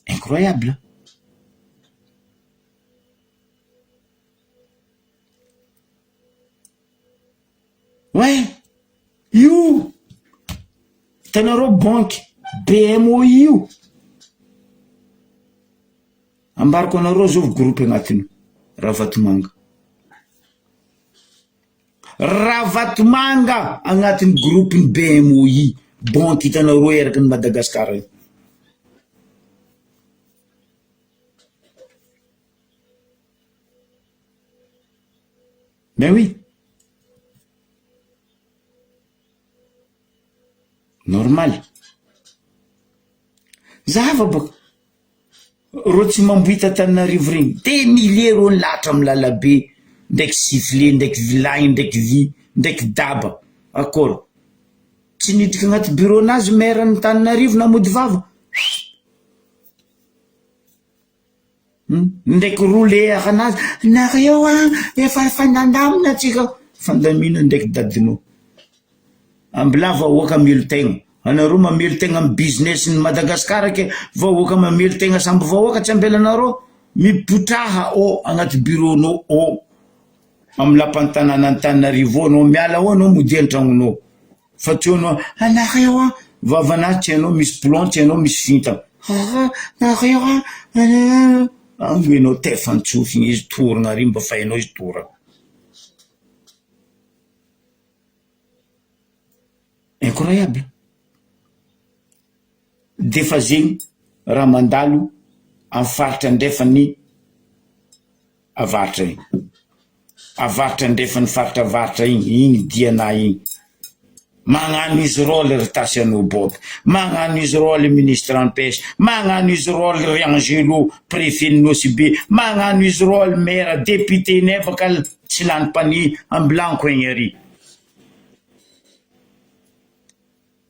Incroyable. Ouais! Io! Hitanareo banky BMOI io? Ambarako anareo zao groupe agnatiny io, Ravatomanga. Ravatomanga agnatin'ny groupe-n'ny BMOI, banky hitanareo eraky ny Madagasikara io. Mais oui. Normal. Zava bôka. Reo tsy mambohita Antananarivo regny, des milliers reo nilahatra amy lalabe, ndraiky sifflet, ndraiky vilagny, ndraiky vy, ndraiky daba. Akôry. Tsy nidriky agnaty bureau-nazy maire-n'Antananarivo namody vava. Ndraiky rouler anazy, nareo an, efa efa nandamina tsika, fandamina ndraiky dadinao. Ambilà vahoaka melo-tegna, anareo mamelo-tegna amy business ny Madagascar ke vahoaka mamelo-tegna samby vahoaka tsy ambelanareo, mipotraha ô agnaty bureau nao ô, amy lapan'ny tanàna Antananarivo ô anao miala ao anao modia an-tragnonao. Fa tsy anao anareo an vavanahy tsy hainao misy plomb tsy hainao misy vintana aa nareo an aa enao tefan-tsofigny izy toragna ary mba fa hainao izy toragna. Incroyable! Defa zegny raha mandalo amy faritra andrefan'ny avaratra igny. Avaratra andrefan'ny faritra avaratra igny, igny dianà igny. Magnano izy rôle ry Tassiano Bob, magnano izy rôle ministre en pêche, magnano izy rôle ry Angelo préfet ny Nosy Be, magnano izy rôle maire, député nay baka tsy lany mpanihy ambilaniko egny ary.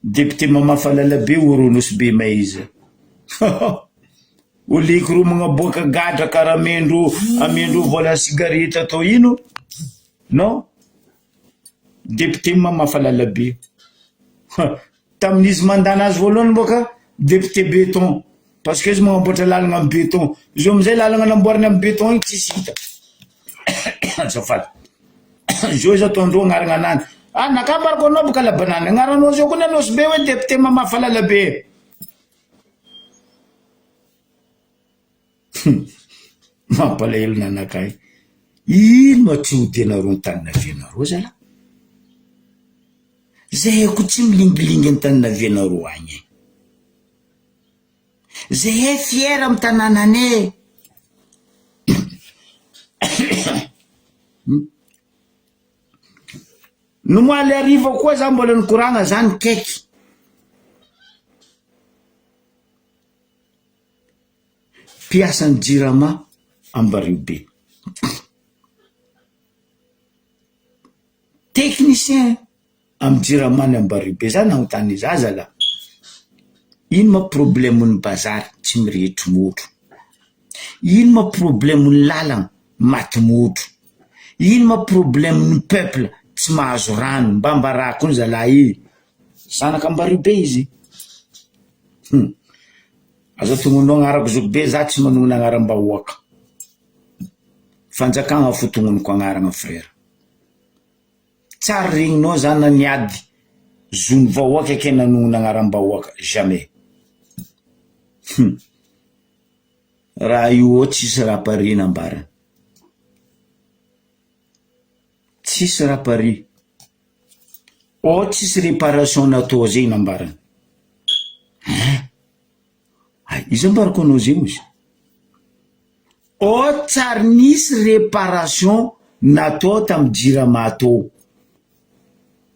Député mamafa lalabe oro Nosy Be may izy. Oliky ro magnaboaka gadra kara amendro amendro vola cigarette atao ino? Non. Député mamafa lalabe. Tamin'izy mandat nazy voalohany boka député béton parce que izy magnamboatra lalagna amy béton. Izy io amizay lalagna namboariny amy béton igny tsisy hita. Azafady. Zao izy ataondreo agnarana anany. Ah naka ambarako anao boka labanany. Agnaranao zao koa ny Nosy Be hoe député mamafa lalabe. Mampalahelo nanakahy. Ino ma tsy hodianareo Antaninavianareo zalahy? Zahay koa tsy milingilingy Antaninavianareo agny e. Zahay fier amy tanànanay. Nomaly hariva koa za mbola nikoragna za nikaiky. Mpiasan'ny jirama Ambariobe. Technicien Amy jirama ny Ambariobe za nagnontany za zala ino ma problème ny bazary tsy mirehitry motro, ino ma problème ny lalana maty motro, ino ma problème ny peuple tsy mahazo rano mba ambarako iny zalahy iny, zanaka Ambariobe izy, hum aza tognonao agnarako zokibe za tsy magnona agnaram-bahoaka, fanjakana fo tognoniko agnarana frera. Tsary regninao zany na niady zon'ny vahoaka ke nanognona agnaram-bahoaka jamais hum raha io ao tsisy raha pare nambarany tsisy raha pare ao tsisy réparation natao zegny nambarany hein hay iza ambarako anao zegny ozy. Oh tsary nisy reparation natao tam jirama tô.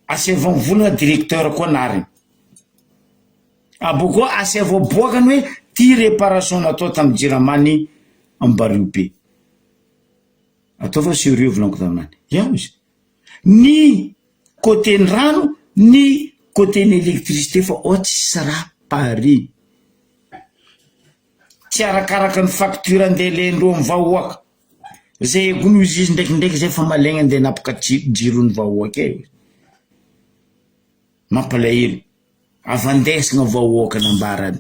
Asaivo mivolagna directeur koa anariny. Abôkô asaivo aboakany hoe ty reparation natao tam jirama ny Ambariobe. Ataova sérieux volaniko taminany. Ia ozy. Ny côté ny rano, ny côté ny électricité fa ao tsisy raha pare. Tsy arakaraka ny facture andeha lendreo am vahoaka zay gony ozy izy ndraikindraiky zay fa malaigna andeha anapaka jiro ny vahoaka e, mampalahelo avandesagna vahoaka nambarany.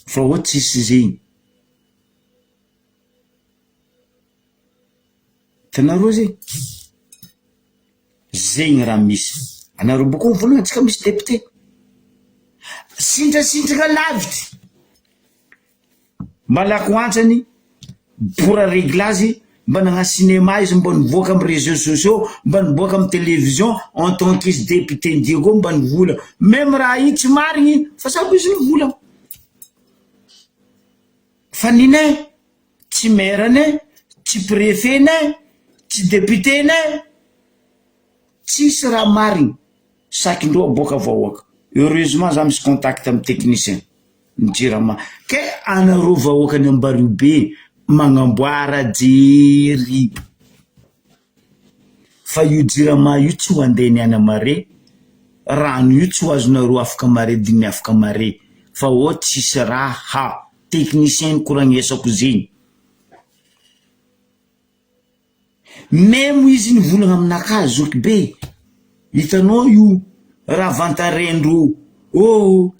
Fa oa tsisy zegny. Hitanareo zegny? Zegny raha misy. Anareo boko mivolagna antsika misy député. Sintrasintraka lavitry. Malaky hoantsany, bora réglage, mba nagnano cinéma izy mba nivoaka amy réseaux sociaux, mba niboaka amy télévision en tant qu'izy député Diego mba nivola. Même raha io tsy marigny fa samy izy nivolagna. Fa ninay tsy maire-nay, tsy préfet-nay, tsy député-nay, tsisy raha marigny, sakin-droa aboaka vahoaka. Heureusement za misy contact amy technicien ny jirama, ke anareo vahoakan'i Ambariobe magnamboara jery fa io jirama io tsy ho andeha ny any amare. rano io tsy ho azonareo afaka mare dimy afaka mare fa ô tsisy raha technicien nikoragnesako zegny. Memo izy nivolagna aminakahy zoky be, hitanao io raha vantarendreo ô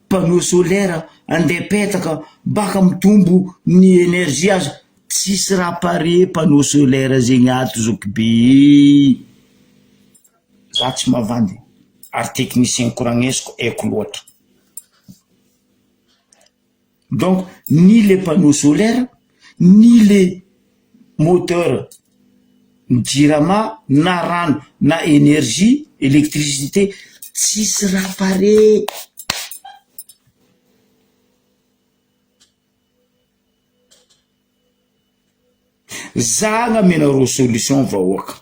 panneau solaire andeha apetaka baka mitombo ny energie azo, tsisy raha pare panneau solaire zegny ato zoky be e! Za tsy mavandy ary technicien koragnesiko haiko loatra. Donc ni le panneau solaire ni le moteur ny jirama na rano na energie electricité tsisy raha pare. Za gn'amenareo solution vahoaka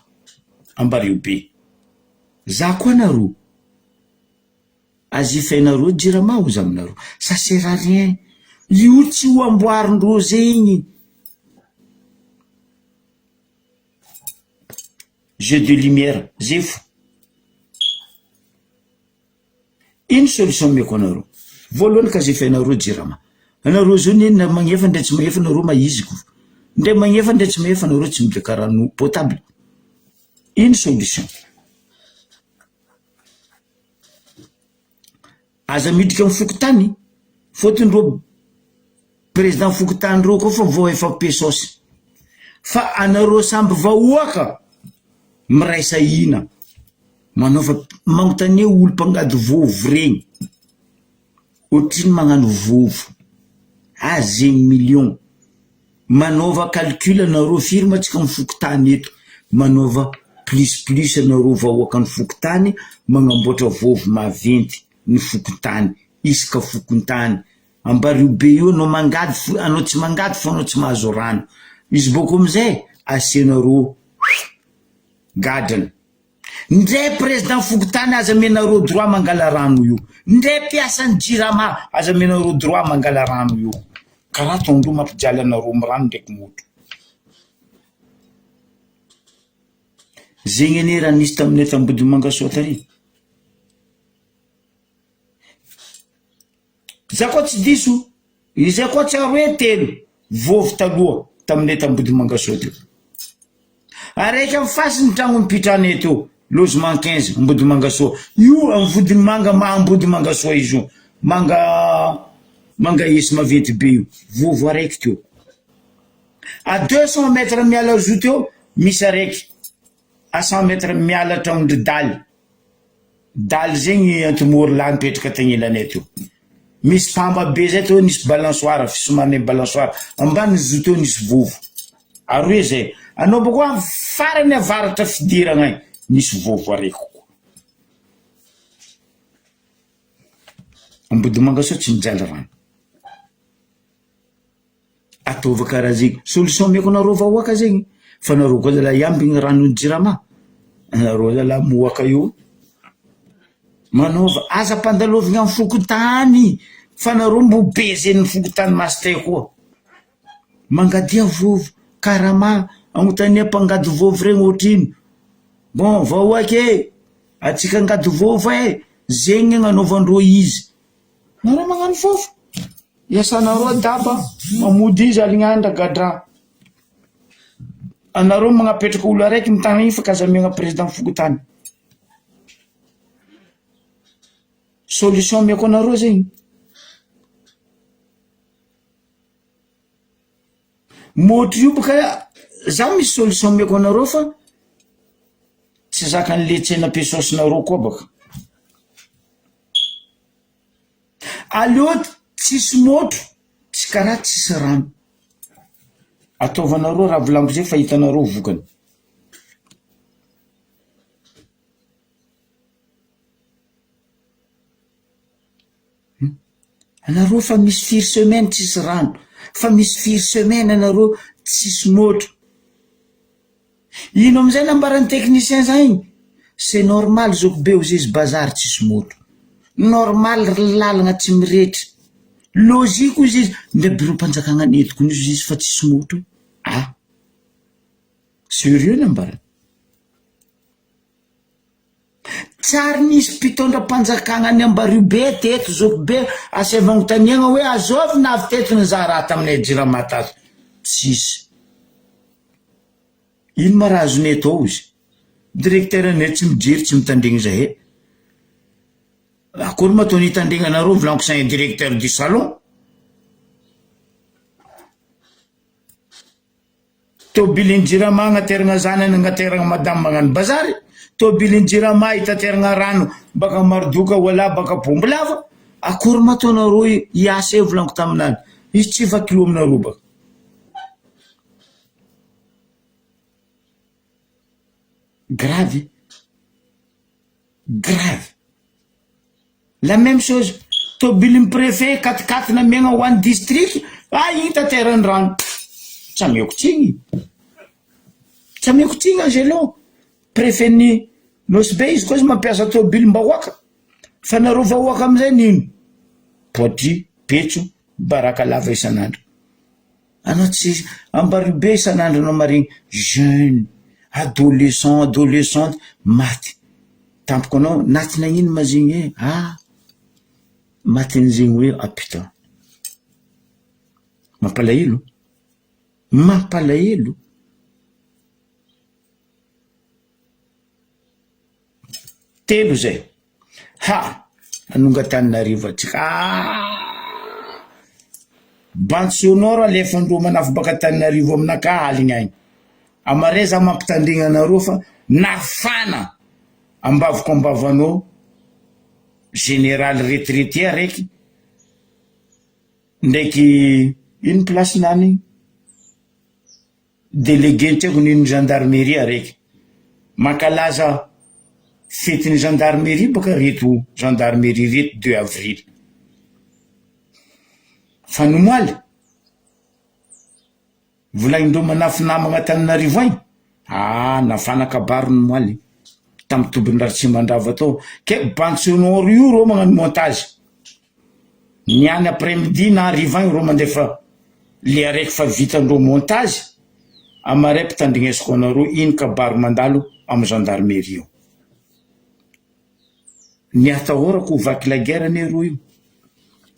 ambareo be za koa nareo. Azifainareo jirama ozy aminareo ça sert à rien io tsy ho amboarindreo zegny jeux de lumière zay fo ino solution omeko anareo voalohany ka azifainareo jirama anareo zao ne na magnefa ndray tsy magnefa nareo maiziko ndray magnefa ndray tsy magnefa nareo tsy midaka rano potable ino solution. Aza miditra amin'ny fokontany, fôtony reo président fokontany reo koa fa vao efa pesos. Fa anareo samby vahoaka miraisa hina, manaova magnontania olo mpangady vovo regny, otrino magnano vovo, aza zegny million, manaova calcul anareo firy ma tsika am fokontany eto, manaova plus plus anareo vahoakan'ny fokontany magnamboatra vovo maventy ny fokontany isaka fokontany, ambario be io anao mangady fo anao tsy mangady fô anao tsy mahazo rano, izy bôko amizay asianareo gadrana. Ndre président fokontany aza amenareo droit mangala rano io, ndre mpiasan'ny jirama aza amenareo droit mangala rano io, karaha ataondreo mampijaly anareo am rano ndraiky moto. Zegny anie raha nisy taminay t'Ambodimangasoa tary. Za koa tsy diso, izay koa tsy aroe telo vovo taloha taminay t'Ambodimangasoa teo. Araiky amy fasy ny tragno nipitranay teo, logement 15 Ambodimangasoa, io amy vodiny manga maha Ambodimangasoa izy io, manga manga esy maventy be io, vovo araiky teo. A 200 mètres miala zo teo misy araiky, a 100 mètres miala tragnon-dry Daly. Daly zegny antemoro lahy mipetraka tagnilanay teo. Misy pamba be zay teo nisy balançoire, fisomanay balançoire. Ambany zo teo nisy vovo. Aroe zay. Anao boko am farany avaratra fidiragna agny nisy vovo araiky koa. Ambodimanga sao tsy mijaly rano. Ataova karaha zegny, solution omeko anareo vahoaka zegny, fa nareo koa zalahy hiambigny ranon'ny jirama, nareo zalahy mohaka io, manaova, aza ampandalovigna amy fokontany fa nareo mbo bezen'ny fokontany masitay koa, mangadia vovo, karama, agnontania mpangady vovo regny ohatrino, bon vahoaka e, atsika angady vovo e, zegny agnanaovandreo izy. Nareo magnano fofo? Iasanareo daba, mamody izy alignandra gadra. Anareo magnapetraka olo araiky mitana igny fa k'aza amiagna président fokontany. Solution amiako anareo zegny. Môtro io boka za misy solution ameko anareo fa tsy zakan'le tsena pesosinareo koa baka. Aleo tsisy môtro tsy karaha tsisy rano. Ataovanareo raha volaniko zay fa hitanareo vokany. Anareo fa misy firy semaine tsisy rano, fa misy firy semaine anareo tsisy môtro. Ino amizay nambaran'ny technicien zay igny? C'est normal zoky be ozy izy bazary tsisy môtro. Normal ry lalagna tsy miretra. Logique ozy izy, ndray biraom-panjakagna nentiko ozy izy fa tsisy môtro. Ah! Sérieux nambarany. Tsy ary nisy mpitondra-panjakana any Ambariobe teto zokibe asaivo anontaniagna hoe azovy na avy teto nizaha raha taminay jirama tato. Tsisy. Ino ma raha azonay atao ozy? Directeur nay tsy mijery tsy mitandregny zahay. Akory ma ataony hitandregny anareo volaniko c'est un directeur du salon. Tobilin'ny jirama agnateragna zanany agnateragna madame magnano bazary, tobilin'ny jirama itateragna rano baka Marodoka wala baka Bombolava, akory ma ataonareo hiasa eo volaniko taminany, izy tsy vaky loha aminareo baka. Grave, grave. La même chose, tobilin'ny préfet quat-quatre namiagna ho an'ny district, ah igny taterany rano. Tsy ameko tsiny. Tsy ameko tsiny Angelo. Préfet-n'ny Nosy Be izy koa izy mampiasa tobilim-bahoaka. Fa nareo vahoaka amizay nino? Poitry, petso, baraka lava isan'andro. Anao tsy Ambaribe isan'andro anao marigny jeune, adolescent, adolescente maty tampoka anao naty nagnino ma zegny e ah matin'zegny hoe ah putain mampalahelo, mampalahelo. Telo zay. Ha! Hanonga Antananarivo antsika. Ah! Bande sonore alefandreo manafo baka Antananarivo aminakahy aligny agny. Amare za mampitandregny anareo fa nafana ambavako ambavanao général retraité araiky ndraiky ino place nany igny? Délégué tsy haiko n'ino gendarmerie araiky. Mankalaza fetin'ny gendarmerie bôka reto gendarmerie reto deux avril. Fa ny omaly, volagnindreo manafy namagna Antananarivo agny, ah nafana kabary ny omaly tamy tobin'i Ratsimandrava tao, ke bande sonore io reo magnano montage. Ny any après midi na hariva agny reo mandefa le araiky fa vitandreo montage, amaray ampitandrignesiko anareo iny kabary mandalo am gendarmerie ao. Ny atahorako ho vaky la guerre anie reo io.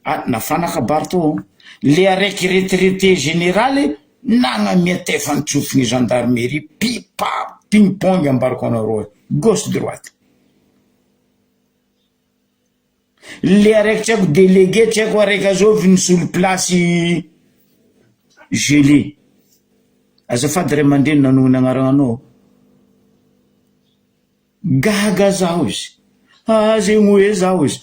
Ah nafana kabary tao an. Le araiky retraité général nagnamia tefan-tsofigny gendarmerie pipa ping pong ambarako anareo gauche droite. Le araiky tsy haiko délégué tsy haiko araiky azovy nisolo place gelé. Azafady ray aman-dreny nanonona agnaranao. Gaga zaho izy. Ah zegny hoe zaho izy.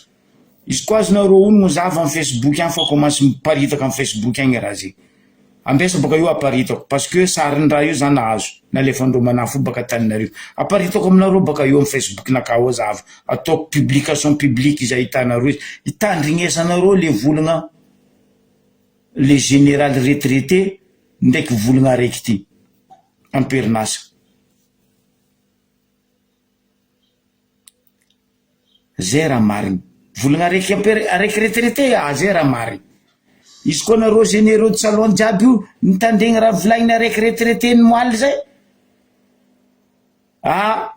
Izy koa azonareo onogno za avy amy facebook agny fa commence miparitaka amy facebook agny raha zegny. Ambesa baka io aparitako parce que sarin'ny raha io za nahazo nalefandreo manafo baka Antananarivo. Aparitako aminareo baka io amy facebook nakà ao za avy. Ataoko publication publique izy ahitanareo izy. Itandrignesanareo le volagna le général retraité ndraiky volagna araiky ty amperinasa. Zay raha marigny. Volagna araiky amper- araiky retraité ah zay raha marigny. Izy koa nareo généraux de salon jiaby io mitandregny raha volagniny araiky retraité ny moaly zay, ah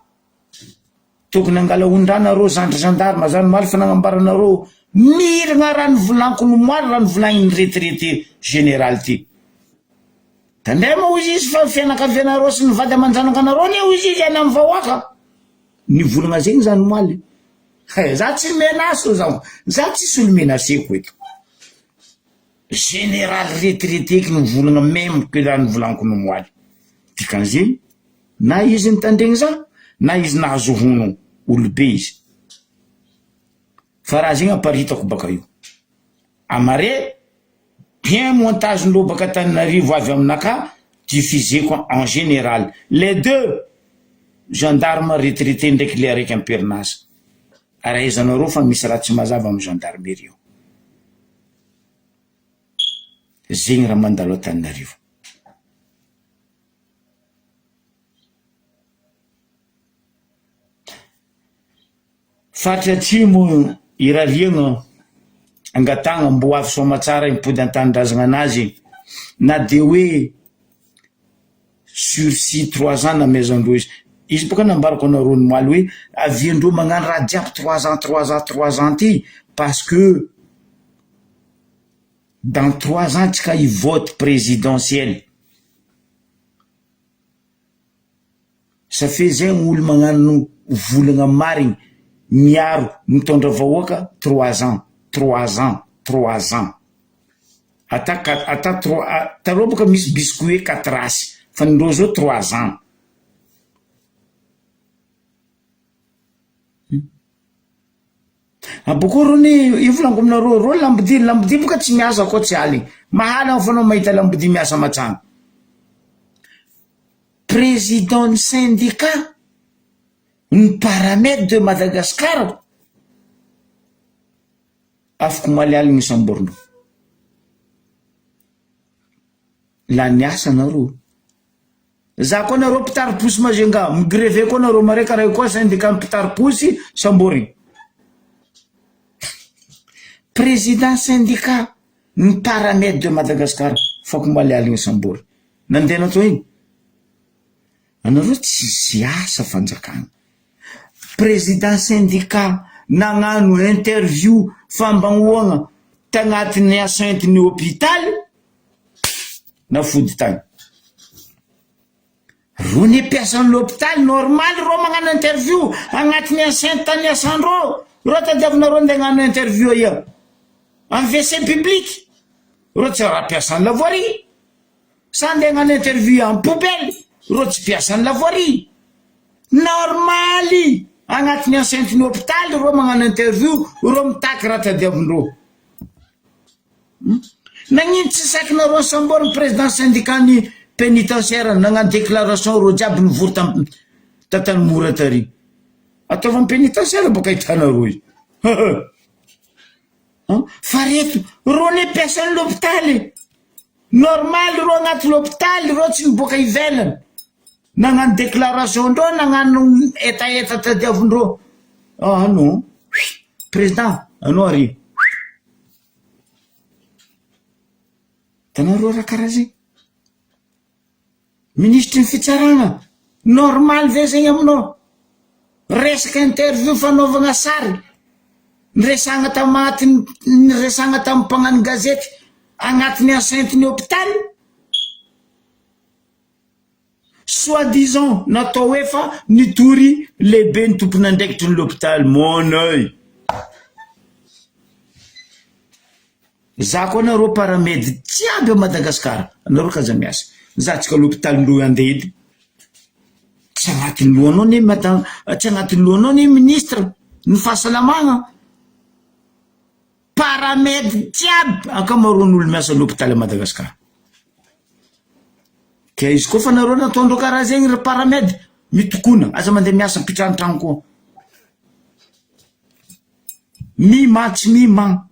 tokony angala ondraha nareo zandry gendarme zany moaly fa nagnambaranareo miragna raha nivolaniko ny moaly raha nivolagniny retraité général ty. Tandremo hozy izy fa ny fianakavianareo sy ny vady aman-janakanareo anie hozy izy any amin'ny vahoaka. Nivolagna zegny zany omaly. He, za tsy menace zaho, za tsisy olo menaceko eto. Général retraité eky nivolagna meme que raha nivolaniko nomoaly. Dikan'izegny, na izy nitandregny za, na izy nahazo hono, olobe izy. Fa raha zegny aparitako baka io. Amare, bien montage ndreo baka Antananarivo avy aminakahy, diffuseko en général. Les deux, gendarme retraité ndraiky le araiky amperinasa. Ary ahaizanareo fa misy raha tsy mazava am gendarmerie ao. Zegny raha mandalo Antananarivo. Faritra Atsimo, Irariagna, angatahagna mbo avy soamatsara himpody an-tanindrazagna anazy na de hoe sursis trois ans namezandreo izy. Izy boka nambarako anareo omaly hoe aviandreo magnano raha jiaby trois ans trois ans trois ans ty parce que dans trois ans tsika hivote présidentiel. Ça fait zegny olo magnano volagna marigny miaro mitondra vahoaka trois ans trois ans trois ans. Ata ata trois taloha boka misy biscuit quatre as fa ndreo zao trois ans. Abôkô rô ny io volaniko aminareo rô lambodia lambodia boka tsy miasa koa tsy aligny mahalagna fô anao mahita lambodia miasa matsagno. Président ny syndicat ny paramède de Madagascar afaka omaly aligny samborina. Lany asa nareo. Za koa nareo mpitari-posy Majunga, mi-greve koa nareo mare karaha io koa syndicat mpitari-posy samborigny. Président syndicat ny paramède de Madagascar fako omaly aligny samborigny. Nandeha natao ino? Anareo tsisy asa fanjakana. Président syndicat nagnano interview fambahoagna tagnatin'ny enceinte ny hôpitaly nafody tany. Reo ne mpiasan'ny l'hôpitaly normal reo magnano interview agnatin'ny enceinte tany iasandreo. Reo tadiavinareo ndeha hagnano interview aia? Am WC public? Reo tsy raha mpiasan'ny la voirie. Sa ndeha hagnano interview am poubelle? Reo tsy mpiasan'ny la voirie. Normaly agnatin'ny enceinte ny hôpitaly reo magnano interview, reo mitaky raha tadiavindreo. Nagnino tsy sakinareo sambory ny président syndicat ny pénitentiaire nagnano déclaration reo jiaby nivory tam t'Antanimora tary. Ataovy am pénitentiaire boka ahitanareo io. Fa reto reo ne mpiasan'ny l'hôpitaly. Normal reo agnaty l'hôpitaly reo tsy miboaka ivelany. Nagnano déclaration ndreo nagnano hetaheta tadiavindreo. Ah non. Président anao ary. Hitanareo raha karaha zegny? Minisitry ny fitsarana, normal ve zegny aminao? Resaka interview fanaovagna sary, niresahagna tamatin'ny niresahagna tamin'ny mpagnano gazety agnatin'ny enceinte-n'ny hôpitaly? Soit disant natao hoe fa nitory lehiben'ny tompon'andraikitry ny l'hôpital mon oeil. Za koa nareo paramedy jiaby a Madagascar nareo k'aza miasa za tsika l'hôpital ndreo andeha edy tsy agnatin'ny lohanao ne madame tsy agnatin'ny lohanao ne ministre ny fahasalamagna Paramedy jiaby ankamaroan'olo miasa l'hôpital à Madagascar. Ka izy koa fa nareo nataondreo karaha zegny ry paramedy, mitokona, aza mandeha miasa mipitraha an-tragno koa. Mima tsy mima.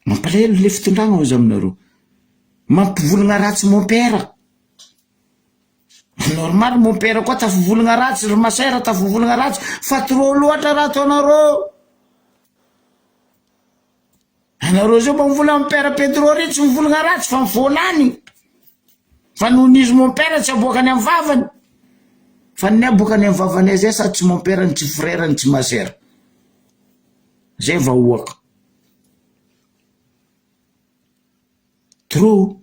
Mampalahelo le fitondragna hozy aminareo. Mampivolagna ratsy mon père. Normal mon père koa tafivolagna ratsy ry ma sœur tafivolagna ratsy fa trop loatra raha ataonareo. Anareo zao mba mivolagna am père Pedro ry tsy mivolagna ratsy fa mivolagny. Fa noho izy mon père tsy aboakany am vavany. Fa ny aboakany am vavanay zay sady tsy mon père no tsy frère no tsy ma sœur. Zay vahoaka. Trop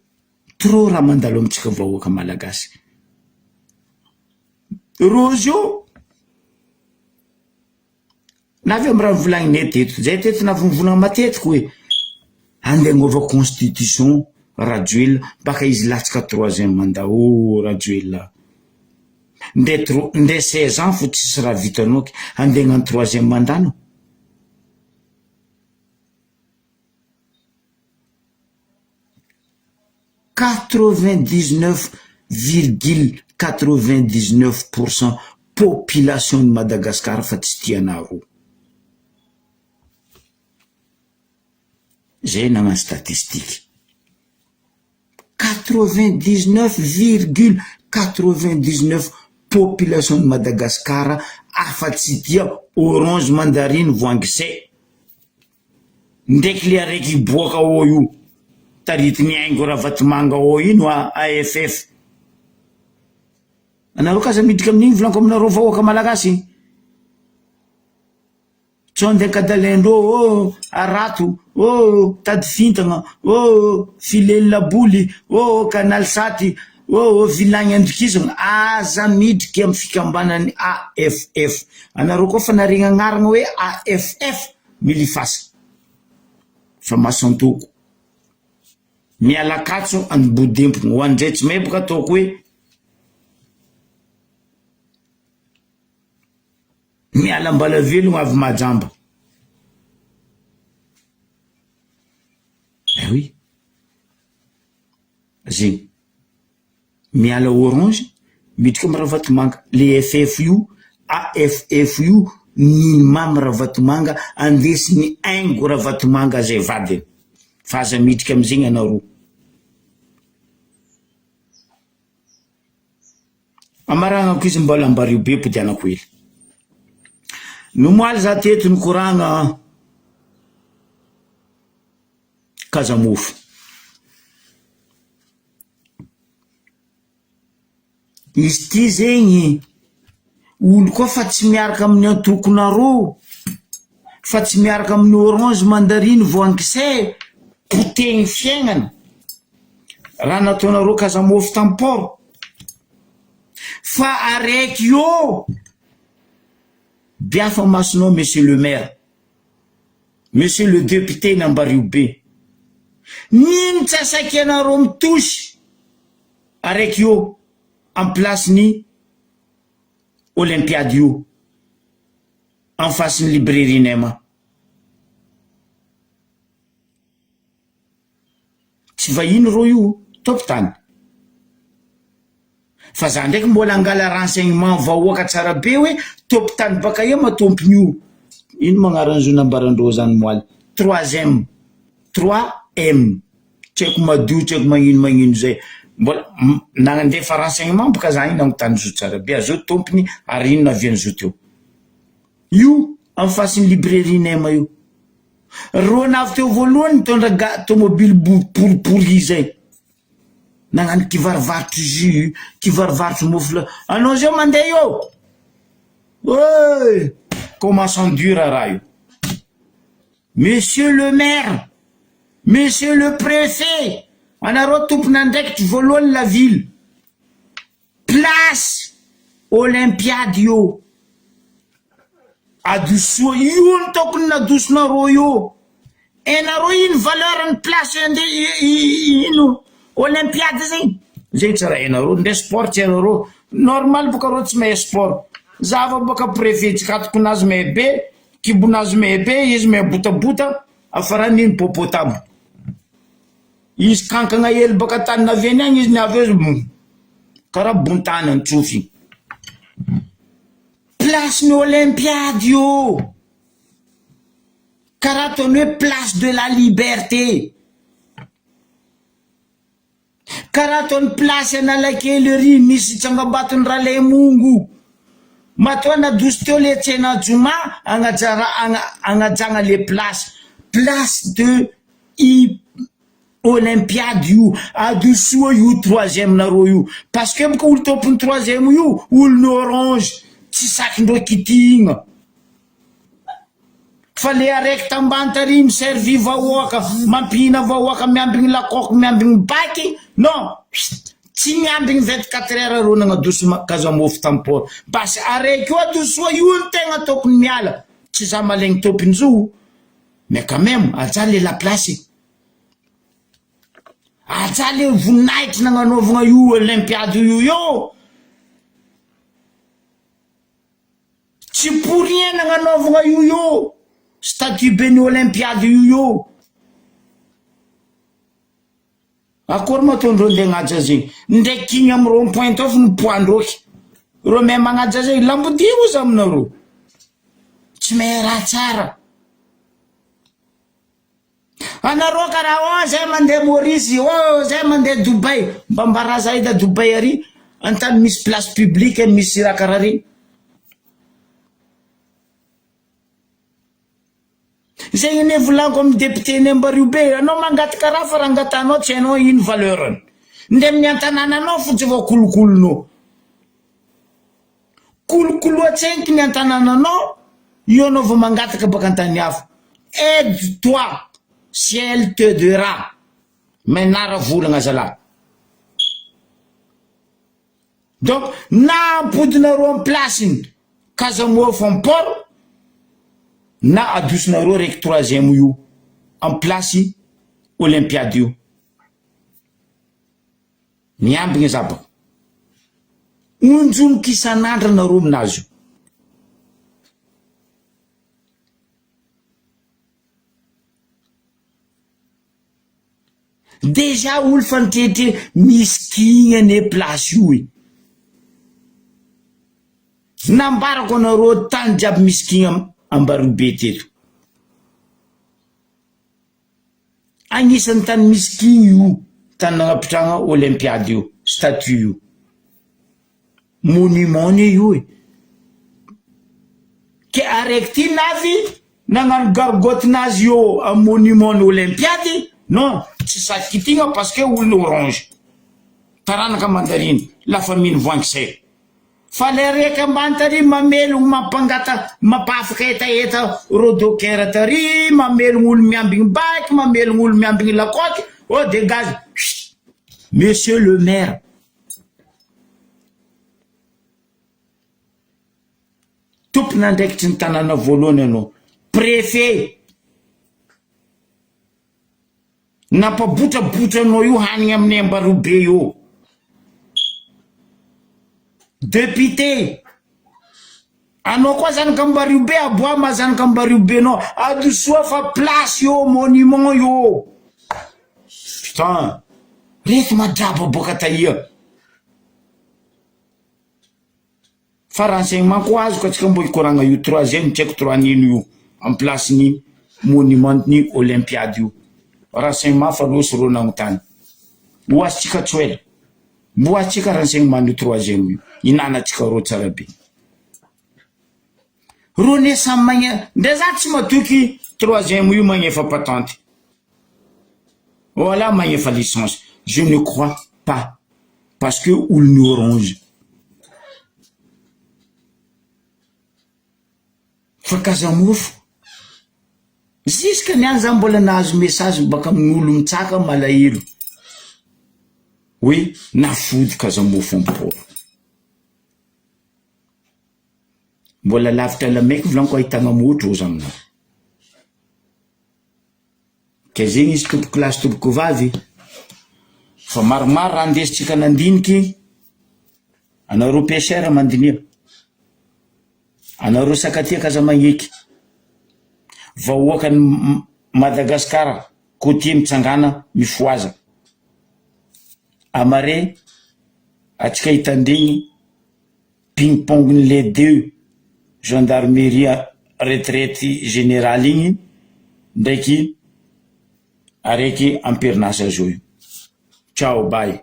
trop raha mandalo amintsika vahoaka malagasy. Rose io na avy amy raha novolagninay teto, zay teto navy nivolagna matetiky hoe andeha agnova constitution Rajoelina baka izy latsaka troisième mandat oh Rajoelina nde tro- nde seize ans fo tsisy raha vitanao ke andeha hagnano troisième mandat anao. 99 virgule 99 pour cent population ny Madagascar fa tsy tia anareo. Zay nagnano statistique. 99 virgule 99 population ny Madagascar afa tsy tia orange mandarine voangy zay. Ndraiky le araiky hiboaka ao io. taritin'i Haingo Ravatomanga ao ino AFF. Anareo k'aza miditra amin'igny volaniko aminareo vahoaka malagasy. Tsy andeha ankadalain-dreo ô harato ô tady fintagna ô filet laboly ô canal sat ô vilagny andokisagna aza midriky amy fikambanany AFF anareo koa fa naregny agnarana hoe AFF milifasa fa mason-toko miala katso any bodempogno ho an'izay tsy mahay boka ataoko hoe Miala ambalavelogno avy Mahajamba. Eh oui. Zegny. Miala orange, miditra am Ravatomanga. Le FF io, AFF io, nino Mamy Ravatomanga, andesin'i Haingo Ravatomanga zay vadiny. Fa aza miditra amizegny anareo. Amaragnako izy mbola ambario be podianako hely. Nomoaly za teto nikoragna kazamofo. Izy ty zegny olo koa fa tsy miaraka amin'ny antokonareo, fa tsy miaraka amin'ny orange mandarine voankisay, potehin'ny fiaignana. Raha nataonareo kazamofo tam port. Fa araiky io biafa masonao monsieur le maire, monsieur le député n'Ambariobe. Nino tsy asaiky anareo mitosy araiky io am place ny olympiade io en face ny librairie Nema. Tsy vahiny rô io tompon-tany. Fa za ndraiky mbola angala renseignement vahoaka tsara be hoe tompon-tany baka aia ma tompony io? Ino ma agnaran'izy io nambarandreo zany moaly? Troisième, trois M, tsy haiko madio tsy haiko magnino magnino zay. Mbola nandefa renseignement boka za iny nanontany zo tsara be azao tompony ary ino navian'izy io teo. Io en face ny librairie Nema io. Reo navy teo voalohany nitondra ga tomobily boribory zay. Nagnano kivarovarotry jus, kivarovarotry mofo la. Anao zao mandeha eo. Oy! Commence dur raha io. Monsieur le maire, monsieur le préfet, anareo tompon'andraikitry voalohany la ville. Place olympiade io adosoa io no tokony nadosonareo io enareo ino valeur ny place ande ino olympiade zegny zegny tsy raha hainareo ndre sport tsy hainareo normal boka reo tsy mahay sport za va boka prefet tsy katokonazy mahay be kibonazy mahay be izy mahay botabota afarany ino popotable. Izy kankagna hely baka tany naviany agny izy niavy eo izy karaha bontana ny tsofiny. Place ny olympiade io. Karaha ataony hoe place de la liberté. Karaha ataony place Analakely ery misy tsangambaton'i Ralaimongo. Matoa nadoso teo le tsena joma agnajara agnajagna le place. Place de i olympiade io adosoa io troisième nareo io parce que boka olo tompony troisième io olony orange tsy sakindreo kitihigna fa le araiky tambany tary mi servir vahoaka mampihina vahoaka miambigny lacoque miambigny baky non tsy miambigny 24 heures reo nagnadoso kazamofo tam port basy araiky io adosoa io ny tegna tokony miala tsy za malegny tompony zo Mais quand même aja le la place e! Aja le voninahitry nagnanaovagna io olympiade io eo! Tsy pour rien nagnanaovagna io eo! Statut be ny olympiade io eo! Akory ma ataondreo ndeha hagnaja zegny? Ndraiky igny amy rond point tao fo nipoandroky. Reo mahay magnaja zegny, lambodia ozy aminareo. Tsy mahay raha tsara. Anareo karaha oh zay mandeha Maurice, oh zay mandeha Dubaï, mba ambarà za edy a Dubaï ary, an-tany misy place publique misy raha karaha regny. Zegny anie volaniko amin'ny député ny Ambariobe, anao mangataka raha fa raha angatahanao tsy hainao ino valeur-ny. Ndeha amin'ny an-tanànanao fotsiny vao kolokolonao. Kolokoloa tsenky ny an-tanànanao, io anao vao mangataka baka an-tany hafa. Aide toi, ciel t'aidera. Menara volagna zalahy. Donc na ampodinareo am place-ny Kazamoa am port na adosonareo raiky troisième io am place olympiade io. Miambigna za baka. Onjoniko isan'andro anareo aminazy io. Déjà olo fa nitretre misy kigny anie place io e! Nambarako anareo tany jiaby misy kigny Ambaribe teto. Agnisan'ny tany misy kigny io tany nagnapitrahagna olympiade io, statue io. Monument anie io e! Ke araiky ty navy nagnano gargotte-nazy eo am monument ny olympiade, non tsy sahy kitigna parce que olona orange, taranaka mandarine, la famille ny voangy sera. Fa le araiky ambany tary mamelogno mampangata mampahafaka hetaheta reo docker tary, mamelogno olo miambigny bac, mamelogno olo miambigny lakaoty, oh degage, chut! Monsieur le maire. Tompon'andraikitry ny tanàna voalohany ianao. Préfet. Nampabotrabotra anao io hanigny amin'ny Ambarobe io. Député. Anao koa zanak'Ambariobe aboa maha zanak'Ambariobe anao. Adosoa fa place io monument io. Putain. Reto madraba boaka taia. Fa renseignement koa azoko atsika mbo hikoragna io troisième tsy haiko trois nino io en place ny monument ny olympiade io. Renseignement fa losy reo nagnontany. Ho azontsika tsy ho ela. Mbo azontsika renseignement io troisième io. Hinanatsika reo tsara be. Reo ne samy magna ndre za tsy matoky troisième io magnefa patente. Voilà magnefa licence. Je ne crois pas parce que olon'ny orange. Fa kazamofo. Jusque niany za mbola nahazo message baka amin'olo mitsaka malahelo hoe nafody kazamofo am-port. Mbola lavitra lamaiky volaniko ahitagna motro ozy aminao. Ka zegny izy tompoko lahy sy tompoko vavy fa maromaro raha andesintsika nandiniky, anareo pecheur mandiniha, anareo sakatiaka aza magneky, vahoakan'i Madagascar côtier mitsangàna mifohaza, amare atsika hitandregny ping pong ny les deux gendarmerie retraite général igny ndraiky araiky amperinasa zao io. Ciao bye.